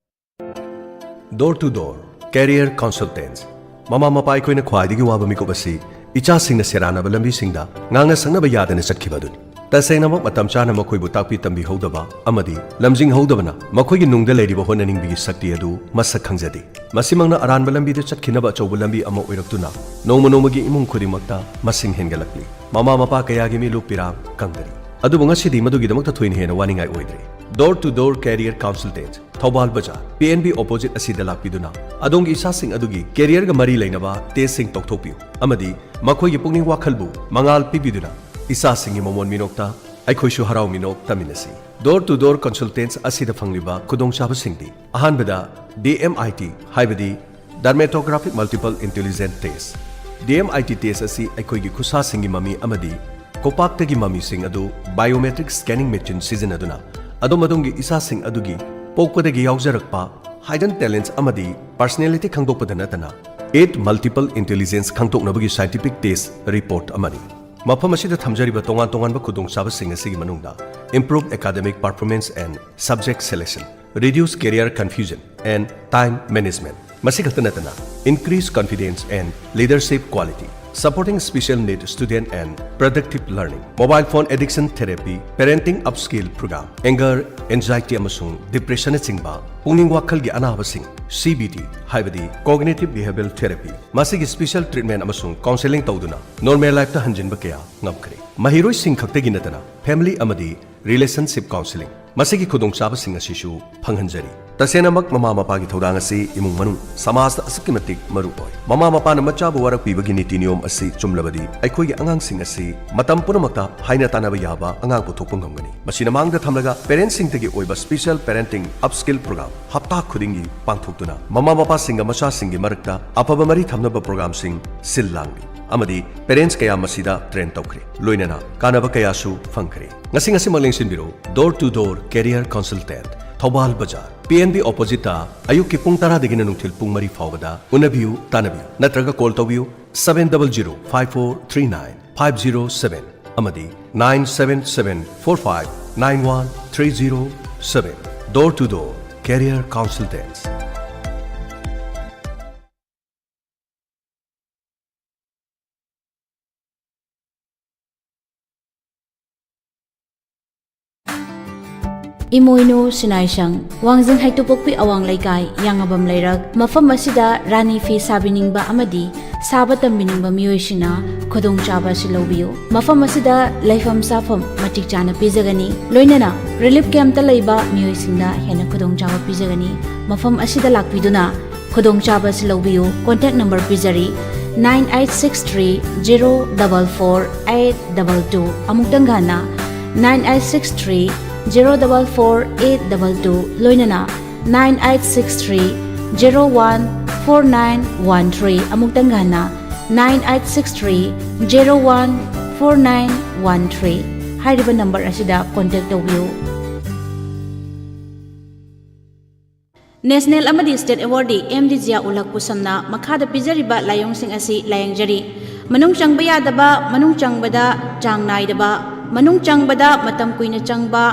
Door to Door Career Consultants꯫ ꯃꯃꯥ ꯃꯄꯥ ꯑꯩꯈꯣꯏꯅ ꯈ꯭ꯋꯥꯏꯗꯒꯤ ꯋꯥꯕ ꯃꯤꯀꯨꯞ ꯑꯁꯤ ꯏꯆꯥꯁꯤꯡꯅ ꯁꯦꯔꯥꯟꯅꯕ ꯂꯝꯕꯤꯁꯤꯡꯗ ꯉꯥꯡꯅ ꯁꯛꯅꯕ ꯌꯥꯗꯅ ꯆꯠꯈꯤꯕ ꯑꯗꯨꯅꯤ꯫ ꯇꯁꯦꯡꯅꯃꯛ, ꯃꯇꯝ ꯆꯥꯅ ꯃꯈꯣꯏꯕꯨ ꯇꯥꯛꯄꯤ ꯇꯝꯕꯤꯍꯧꯗꯕ ꯑꯃꯗꯤ ꯂꯝꯖꯤꯡꯍꯧꯗꯕꯅ ꯃꯈꯣꯏꯒꯤ ꯅꯨꯡꯗ ꯂꯩꯔꯤꯕ ꯍꯣꯠꯅꯅꯤꯡꯕꯒꯤ ꯁꯛꯇꯤ ꯑꯗꯨ ꯃꯁꯛ ꯈꯪꯖꯗꯦ꯫ ꯃꯁꯤꯃꯛꯅ ꯑꯔꯥꯟꯕ ꯂꯝꯕꯤꯗ ꯆꯠꯈꯤꯅꯕ ꯑꯆꯧꯕ ꯂꯝꯕꯤ ꯑꯃ ꯑꯣꯏꯔꯛꯇꯨꯅ ꯅꯣꯡꯃ ꯅꯣꯡꯃꯒꯤ ꯏꯃꯨꯡ ꯈꯨꯗꯤꯡꯃꯛꯇ ꯃꯁꯤꯡ ꯍꯦꯟꯒꯠꯂꯛꯂꯤ꯫ ꯃꯃꯥ ꯃꯄꯥ ꯀꯌꯥꯒꯤ ꯃꯤꯠꯂꯨ ꯄꯤꯔꯥꯡ ꯀꯪꯗꯔꯤ꯫ ꯑꯗꯨꯕꯨ ꯉꯁꯤꯗꯤ ꯃꯗꯨꯒꯤꯗꯃꯛꯇ ꯊꯣꯏꯅ ꯍꯦꯟꯅ ꯋꯥꯅꯤꯡꯉꯥꯏ ꯑꯣꯏꯗ꯭ꯔꯦ꯫ Door to Door Career Consultant, Thoubal ꯕꯖꯥꯔ, ꯄꯤ ꯑꯦꯟ ꯕꯤ opposite ꯑꯁꯤꯗ ꯂꯥꯛꯄꯤꯗꯨꯅ ꯑꯗꯣꯝꯒꯤ ꯏꯆꯥꯁꯤꯡ ꯑꯗꯨꯒꯤ careerꯒ ꯃꯔꯤ ꯂꯩꯅꯕ testꯁꯤꯡ ꯇꯧꯊꯣꯛꯄꯤꯌꯨ ꯑꯃꯗꯤ ꯃꯈꯣꯏꯒꯤ ꯄꯨꯛꯅꯤꯡ ꯋꯥꯈꯜꯕꯨ ꯃꯉꯥꯜ ꯄꯤꯕꯤꯗꯨꯅ ꯏꯆꯥꯁꯤꯡꯒꯤ ꯃꯃꯣꯟ ꯃꯤꯅꯣꯛꯇ ꯑꯩꯈꯣꯏꯁꯨ ꯍꯔꯥꯎ ꯃꯤꯅꯣꯛ ꯇꯝꯃꯤꯟꯅꯁꯤ꯫ Door to Door Consultants ꯑꯁꯤꯗ ꯐꯪꯂꯤꯕ ꯈꯨꯗꯣꯡꯆꯥꯕꯁꯤꯡꯗꯤ, ꯑꯍꯥꯟꯕꯗ, D M I T, ꯍꯥꯏꯕꯗꯤ Dermatographic Multiple Intelligence Test꯫ D M I T test ꯑꯁꯤ ꯑꯩꯈꯣꯏꯒꯤ ꯈꯨꯠꯁꯥꯁꯤꯡꯒꯤ ꯃꯃꯤ ꯑꯃꯗꯤ ꯈꯨꯄꯥꯛꯇꯒꯤ ꯃꯃꯤꯁꯤꯡ ꯑꯗꯨ biometric scanning machine ꯁꯤꯖꯤꯟꯅꯗꯨꯅ ꯑꯗꯣꯝ ꯑꯗꯣꯝꯒꯤ ꯏꯆꯥꯁꯤꯡ ꯑꯗꯨꯒꯤ ꯄꯣꯛꯄꯗꯒꯤ ꯌꯥꯎꯖꯔꯛꯄ hidden talents ꯑꯃꯗꯤ personality ꯈꯪꯗꯣꯛꯄꯗ ꯅꯠꯇꯅ, eight multiple intelligence ꯈꯪꯗꯣꯛꯅꯕꯒꯤ scientific test report ꯑꯃꯅꯤ꯫ ꯃꯐꯝ ꯑꯁꯤꯗ ꯊꯝꯖꯔꯤꯕ ꯇꯣꯉꯥꯟ ꯇꯣꯉꯥꯟꯕ ꯈꯨꯗꯣꯡꯆꯥꯕꯁꯤꯡ ꯑꯁꯤꯒꯤ ꯃꯅꯨꯡꯗ improve academic performance and subject selection, reduce career confusion and time management, ꯃꯁꯤ ꯈꯛꯇ ꯅꯠꯇꯅ increase confidence and leadership quality, supporting special need student and productive learning, mobile phone addiction therapy, parenting upskill program, anger, anxiety ꯑꯃꯁꯨꯡ depressionꯅꯆꯤꯡꯕ ꯄꯨꯛꯅꯤꯡ ꯋꯥꯈꯜꯒꯤ ꯑꯅꯥꯕꯁꯤꯡ, C B T, ꯍꯥꯏꯕꯗꯤ cognitive behavioral therapy, ꯃꯁꯤꯒꯤ special treatment ꯑꯃꯁꯨꯡ counselling ꯇꯧꯗꯨꯅ normal lifeꯇ ꯍꯟꯖꯤꯟꯕ ꯀꯌꯥ ꯉꯝꯈ꯭ꯔꯦ꯫ ꯃꯍꯩꯔꯣꯏꯁꯤꯡ ꯈꯛꯇꯒꯤ ꯅꯠꯇꯅ family ꯑꯃꯗꯤ relationship counselling, ꯃꯁꯤꯒꯤ ꯈꯨꯗꯣꯡꯆꯥꯕꯁꯤꯡ ꯑꯁꯤꯁꯨ ꯐꯪꯍꯟꯖꯔꯤ꯫ ꯇꯁꯦꯡꯅꯃꯛ, ꯃꯃꯥ ꯃꯄꯥꯒꯤ ꯊꯧꯗꯥꯡ ꯑꯁꯤ ꯏꯃꯨꯡ ꯃꯅꯨꯡ, ꯁꯃꯥꯖꯇ ꯑꯁꯨꯛꯀꯤ ꯃꯇꯤꯛ ꯃꯔꯨ ꯑꯣꯏ꯫ ꯃꯃꯥ ꯃꯄꯥꯅ ꯃꯆꯥꯕꯨ ꯋꯥꯔꯛꯄꯤꯕꯒꯤ ꯅꯤꯇꯤ ꯅꯤꯌꯣꯝ ꯑꯁꯤ ꯆꯨꯝꯂꯕꯗꯤ, ꯑꯩꯈꯣꯏꯒꯤ ꯑꯉꯥꯡꯁꯤꯡ ꯑꯁꯤ ꯃꯇꯝ ꯄꯨꯝꯅꯃꯛꯇ ꯍꯥꯏꯅ ꯇꯥꯟꯅꯕ ꯌꯥꯕ ꯑꯉꯥꯡ ꯄꯨꯊꯣꯛꯄ ꯉꯝꯒꯅꯤ꯫ ꯃꯁꯤꯅ ꯃꯥꯡꯗ ꯊꯝꯂꯒ, parentꯁꯤꯡꯗꯒꯤ ꯑꯣꯏꯕ special parenting upskill program ꯍꯞꯇꯥ ꯈꯨꯗꯤꯡꯒꯤ ꯄꯥꯡꯊꯣꯛꯇꯨꯅ, ꯃꯃꯥ ꯃꯄꯥꯁꯤꯡꯒ ꯃꯆꯥꯁꯤꯡꯒꯤ ꯃꯔꯛꯇ ꯑꯐꯕ ꯃꯔꯤ ꯊꯝꯅꯕ programꯁꯤꯡ ꯁꯤꯜ ꯂꯥꯡꯂꯤ꯫ ꯑꯃꯗꯤ parents ꯀꯌꯥ ꯃꯁꯤꯗ train ꯇꯧꯈ꯭ꯔꯦ, ꯂꯣꯏꯅꯅ ꯀꯥꯟꯅꯕ ꯀꯌꯥꯁꯨ ꯐꯪꯈ꯭ꯔꯦ꯫ ꯉꯁꯤ ꯉꯁꯤꯃꯛ ꯂꯦꯡꯁꯤꯟꯕꯤꯔꯣ, Door to Door Career Consultant, Thoubal ꯕꯖꯥꯔ, P N B oppositeꯇ, ꯑꯌꯨꯛꯀꯤ ꯄꯨꯡ ꯇꯔꯥꯗꯒꯤꯅ ꯅꯨꯡꯊꯤꯜ ꯄꯨꯡ ꯃꯔꯤ ꯐꯥꯎꯕꯗ ꯎꯅꯕꯤꯌꯨ, ꯇꯥꯟꯅꯕꯤꯌꯨ, ꯅꯠꯇ꯭ꯔꯒ call ꯇꯧꯕꯤꯌꯨ, seven double zero five four three nine five zero seven ꯑꯃꯗꯤ nine seven seven four five nine one three zero seven꯫ Door to Door Career Consultants꯫ ꯏꯃꯣꯏꯅꯨ ꯁꯤꯅꯥꯏꯁꯪ, ꯋꯥꯡꯖꯤꯡ ꯍꯩꯇꯨꯄꯣꯛꯄꯤ ꯑꯋꯥꯡ ꯂꯩꯀꯥꯏ, ꯌꯥꯉꯕꯝ ꯂꯩꯔꯛ꯫ ꯃꯐꯝ ꯑꯁꯤꯗ ꯔꯥꯅꯤ ꯐꯤ ꯁꯥꯕꯤꯅꯤꯡꯕ ꯑꯃꯗꯤ ꯁꯥꯕ ꯇꯝꯕꯤꯅꯤꯡꯕ ꯃꯤꯑꯣꯏꯁꯤꯡꯅ ꯈꯨꯗꯣꯡꯆꯥꯕ ꯑꯁꯤ ꯂꯧꯕꯤꯌꯨ꯫ ꯃꯐꯝ ꯑꯁꯤꯗ ꯂꯩꯐꯝ ꯆꯥꯐꯝ ꯃꯇꯤꯛ ꯆꯥꯅ ꯄꯤꯖꯒꯅꯤ, ꯂꯣꯏꯅꯅ relief camp ꯇ ꯂꯩꯕ ꯃꯤꯑꯣꯏꯁꯤꯡꯗ ꯍꯦꯟꯅ ꯈꯨꯗꯣꯡꯆꯥꯕ ꯄꯤꯖꯒꯅꯤ꯫ ꯃꯐꯝ ꯑꯁꯤꯗ ꯂꯥꯛꯄꯤꯗꯨꯅ ꯈꯨꯗꯣꯡꯆꯥꯕ ꯑꯁꯤ ꯂꯧꯕꯤꯌꯨ꯫ Contact number ꯄꯤꯖꯔꯤ, nine eight six three zero double four eight double two꯫ ꯑꯃꯨꯛꯇꯪꯒ ꯍꯟꯅ, nine eight six three zero double four eight double two, ꯂꯣꯏꯅꯅ nine eight six three zero one four nine one three꯫ ꯑꯃꯨꯛꯇꯪꯒ ꯍꯟꯅ, nine eight six three zero one four nine one three꯫ ꯍꯥꯏꯔꯤꯕ number ꯑꯁꯤꯗ contact ꯇꯧꯕꯤꯌꯨ꯫ National ꯑꯃꯗꯤ state awardee M D Zia ꯎꯂꯛ ꯄꯨꯁꯝꯅ ꯃꯈꯥꯗ ꯄꯤꯖꯔꯤꯕ ꯂꯥꯏꯑꯣꯡꯁꯤꯡ ꯑꯁꯤ ꯂꯥꯌꯦꯡꯖꯔꯤ: ꯃꯅꯨꯡ ꯆꯪꯕ ꯌꯥꯗꯕ, ꯃꯅꯨꯡ ꯆꯪꯕꯗ ꯆꯥꯡ ꯅꯥꯏꯗꯕ, ꯃꯅꯨꯡ ꯆꯪꯕꯗ ꯃꯇꯝ ꯀꯨꯏꯅ ꯆꯪꯕ,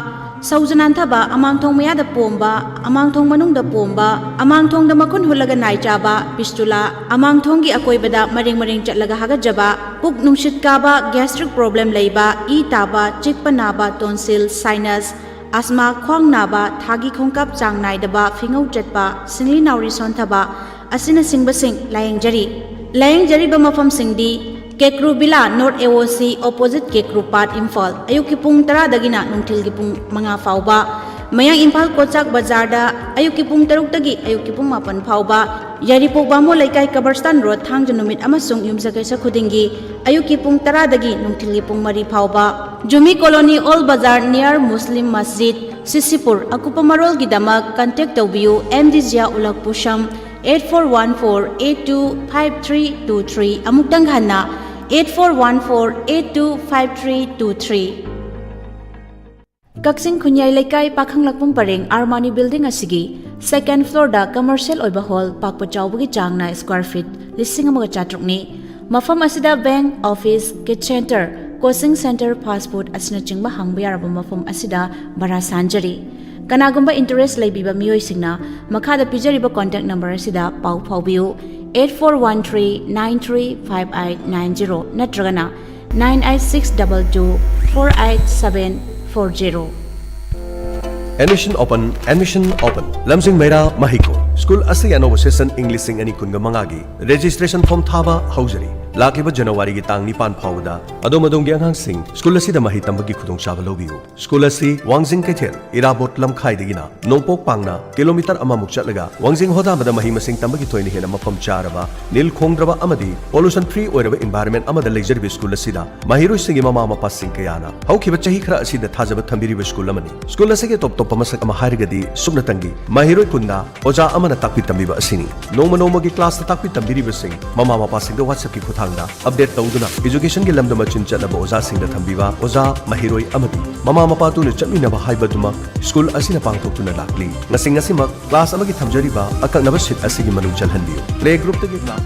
ꯁꯧꯖ ꯅꯥꯟꯊꯕ, ꯑꯃꯥꯡꯊꯣꯡ ꯃꯌꯥꯗ ꯄꯣꯝꯕ, ꯑꯃꯥꯡꯊꯣꯡ ꯃꯅꯨꯡꯗ ꯄꯣꯝꯕ, ꯑꯃꯥꯡꯊꯣꯡꯗ ꯃꯈꯨꯟ ꯍꯨꯠꯂꯒ ꯅꯥꯏ ꯆꯥꯕ, fistula, ꯑꯃꯥꯡꯊꯣꯡꯒꯤ ꯑꯀꯣꯏꯕꯗ ꯃꯔꯦꯡ ꯃꯔꯦꯡ ꯆꯠꯂꯒ ꯍꯥꯒꯠꯆꯕ, ꯄꯨꯛ ꯅꯨꯡꯁꯤꯠ ꯀꯥꯕ, gastric problem ꯂꯩꯕ, ꯏ ꯇꯥꯕ, ꯆꯤꯛꯄ ꯅꯥꯕ, tonsil, sinus, asthma, ꯈ꯭ꯋꯥꯡ ꯅꯥꯕ, ꯊꯥꯒꯤ ꯈꯣꯡꯀꯥꯞ ꯆꯥꯡ ꯅꯥꯏꯗꯕ, ꯐꯤꯉꯧ ꯆꯠꯄ, ꯁꯤꯡꯂꯤ ꯅꯥꯎꯔꯤ ꯁꯣꯟꯊꯕ ꯑꯁꯤꯅꯆꯤꯡꯕꯁꯤꯡ ꯂꯥꯌꯦꯡꯖꯔꯤ꯫ ꯂꯥꯌꯦꯡꯖꯔꯤꯕ ꯃꯐꯝꯁꯤꯡꯗꯤ: ꯀꯦꯀ꯭ꯔꯨ ꯕꯤꯂꯥ, North A O C, opposite ꯀꯦꯀ꯭ꯔꯨ ꯄꯥꯠ, ꯏꯝꯐꯥꯜ꯫ ꯑꯌꯨꯛꯀꯤ ꯄꯨꯡ ꯇꯔꯥꯗꯒꯤꯅ ꯅꯨꯡꯊꯤꯜꯒꯤ ꯄꯨꯡ ꯃꯉꯥ ꯐꯥꯎꯕ꯫ ꯃꯌꯥꯡ ꯏꯝꯐꯥꯜ ꯀꯣꯆꯥꯛ ꯕꯖꯥꯔꯗ ꯑꯌꯨꯛꯀꯤ ꯄꯨꯡ ꯇꯔꯨꯛꯇꯒꯤ ꯑꯌꯨꯛꯀꯤ ꯄꯨꯡ ꯃꯥꯄꯟ ꯐꯥꯎꯕ꯫ ꯌꯥꯏꯔꯤꯄꯣꯛ ꯕꯥꯃꯣꯟ ꯂꯩꯀꯥꯏ, ꯀꯕꯔꯁꯇꯥꯟ ꯔꯣꯗ, ꯊꯥꯡꯖ ꯅꯨꯃꯤꯠ ꯑꯃꯁꯨꯡ ꯌꯨꯝꯁꯀꯩꯁ ꯈꯨꯗꯤꯡꯒꯤ ꯑꯌꯨꯛꯀꯤ ꯄꯨꯡ ꯇꯔꯥꯗꯒꯤ ꯅꯨꯡꯊꯤꯜꯒꯤ ꯄꯨꯡ ꯃꯔꯤ ꯐꯥꯎꯕ꯫ ꯖꯨꯃꯤ ꯀꯣꯂꯣꯅꯤ, ꯑꯣꯜ ꯕꯖꯥꯔ, near ꯃꯨꯁꯂꯤꯝ ꯃꯁꯖꯤꯗ, ꯁꯤꯁꯤꯄꯨꯔ꯫ ꯑꯀꯨꯞꯄ ꯃꯔꯣꯜꯒꯤꯗꯃꯛ contact ꯇꯧꯕꯤꯌꯨ ꯑꯦꯝ ꯗꯤ ꯖꯤꯌꯥ ꯎꯂꯛ ꯄꯨꯁꯝ, eight four one four eight two five three two three꯫ ꯑꯃꯨꯛꯇꯪ ꯍꯟꯅ, eight four one four eight two five three two three꯫ ꯀꯛꯆꯤꯡ ꯈꯨꯟꯌꯥꯏ ꯂꯩꯀꯥꯏ, ꯄꯥꯈꯪꯂꯛꯄꯝ ꯄꯔꯦꯡ, ꯑꯥꯔꯃꯥꯅꯤ building ꯑꯁꯤꯒꯤ second floor ꯗ commercial ꯑꯣꯏꯕ hall, ꯄꯥꯛꯄ ꯆꯥꯎꯕꯒꯤ ꯆꯥꯡꯅ square feet ꯂꯤꯁꯤꯡ ꯑꯃꯒ ꯆꯥꯇ꯭ꯔꯨꯛꯅꯤ꯫ ꯃꯐꯝ ꯑꯁꯤꯗ bank, office, kid center, coaching center, fast food ꯑꯁꯤꯅꯆꯤꯡꯕ ꯍꯥꯡꯕ ꯌꯥꯔꯕ ꯃꯐꯝ ꯑꯁꯤꯗ ꯚꯔꯥ ꯁꯥꯟꯖꯔꯤ꯫ ꯀꯅꯥꯒꯨꯝꯕ interest ꯂꯩꯕꯤꯕ ꯃꯤꯑꯣꯏꯁꯤꯡꯅ ꯃꯈꯥꯗ ꯄꯤꯖꯔꯤꯕ contact number ꯑꯁꯤꯗ ꯄꯥꯎ ꯐꯥꯎꯕꯤꯌꯨ, eight four one three nine three five eight nine zero ꯅꯠꯇ꯭ꯔꯒꯅ nine eight six double two four eight seven four zero꯫ Admission open, admission open. ꯂꯝꯖꯤꯡ ꯃꯩꯔꯥ ꯃꯍꯩꯀꯣꯜ꯫ ꯁ꯭ꯀꯨꯜ ꯑꯁꯤꯒꯤ ꯑꯅꯧꯕ session ꯏꯪ ꯂꯤꯁꯤꯡ ꯑꯅꯤ ꯀꯨꯟꯒ ꯃꯉꯥꯒꯤ registration form ꯊꯥꯕ ꯍꯧꯖꯔꯤ꯫ ꯂꯥꯛꯂꯤꯕ ꯖꯅꯋꯥꯔꯤꯒꯤ ꯇꯥꯡ ꯅꯤꯄꯥꯟ ꯐꯥꯎꯕꯗ ꯑꯗꯣꯝ ꯑꯗꯣꯝꯒꯤ ꯑꯉꯥꯡꯁꯤꯡ ꯁ꯭ꯀꯨꯜ ꯑꯁꯤꯗ ꯃꯍꯩ ꯇꯝꯕꯒꯤ ꯈꯨꯗꯣꯡꯆꯥꯕ ꯂꯧꯕꯤꯌꯨ꯫ ꯁ꯭ꯀꯨꯜ ꯑꯁꯤ ꯋꯥꯡꯖꯤꯡ ꯀꯩꯊꯦꯜ, ꯏꯔꯥꯕꯣꯠ ꯂꯝꯈꯥꯏꯗꯒꯤꯅ ꯅꯣꯡꯄꯣꯛ ꯄꯥꯡꯅ ꯀꯤꯂꯣꯃꯤꯇꯔ ꯑꯃꯃꯨꯛ ꯆꯠꯂꯒ ꯋꯥꯡꯖꯤꯡ ꯍꯣꯗꯥꯕꯗ ꯃꯍꯩ ꯃꯁꯤꯡ ꯇꯝꯕꯒꯤ ꯊꯣꯏꯅ ꯍꯦꯟꯅ ꯃꯐꯝ ꯆꯥꯔꯕ, ꯅꯤꯜ ꯈꯣꯡꯗ꯭ꯔꯕ ꯑꯃꯗꯤ pollution free ꯑꯣꯏꯔꯕ environment ꯑꯃꯗ ꯂꯩꯖꯔꯤꯕ ꯁ꯭ꯀꯨꯜ ꯑꯁꯤꯗ ꯃꯍꯩꯔꯣꯏꯁꯤꯡꯒꯤ ꯃꯃꯥ ꯃꯄꯥꯁꯤꯡ ꯀꯌꯥꯅ ꯍꯧꯈꯤꯕ ꯆꯍꯤ ꯈꯔ ꯑꯁꯤꯗ ꯊꯥꯖꯕ ꯊꯝꯕꯤꯔꯤꯕ ꯁ꯭ꯀꯨꯜ ꯑꯃꯅꯤ꯫ ꯁ꯭ꯀꯨꯜ ꯑꯁꯤꯒꯤ ꯇꯣꯞ ꯇꯣꯞꯄ ꯃꯁꯛ ꯑꯃ ꯍꯥꯏꯔꯒꯗꯤ ꯁꯨꯞꯅꯇꯪꯒꯤ ꯃꯍꯩꯔꯣꯏ ꯀꯨꯟꯗ ꯑꯣꯖꯥ ꯑꯃꯅ ꯇꯥꯛꯄꯤ ꯇꯝꯕꯤꯕ ꯑꯁꯤꯅꯤ꯫ ꯅꯣꯡꯃ ꯅꯣꯡꯃꯒꯤ classꯇ ꯇꯥꯛꯄꯤ ꯇꯝꯕꯤꯔꯤꯕꯁꯤꯡ ꯃꯃꯥ ꯃꯄꯥꯁꯤꯡꯗ WhatsAppꯀꯤ ꯈꯨꯠꯊꯥꯡꯗ update ꯇꯧꯗꯨꯅ educationꯒꯤ ꯂꯝꯗ ꯃꯆꯤꯟ ꯆꯠꯂꯕ ꯑꯣꯖꯥꯁꯤꯡꯗ ꯊꯝꯕꯤꯕ ꯑꯣꯖꯥ, ꯃꯍꯩꯔꯣꯏ ꯑꯃꯗꯤ ꯃꯃꯥ ꯃꯄꯥꯗꯨꯅ ꯆꯠꯃꯤꯟꯅꯕ ꯍꯥꯏꯕꯗꯨꯃꯛ ꯁ꯭ꯀꯨꯜ ꯑꯁꯤꯅ ꯄꯥꯡꯊꯣꯛꯇꯨꯅ ꯂꯥꯛꯂꯤ꯫ ꯉꯁꯤ ꯉꯁꯤꯃꯛ class ꯑꯃꯒꯤ ꯊꯝꯖꯔꯤꯕ ꯑꯀꯛꯅꯕ seat ꯑꯁꯤꯒꯤ ꯃꯅꯨꯡ ꯆꯜꯍꯟꯕꯤꯌꯨ꯫ Play groupꯇꯒꯤ class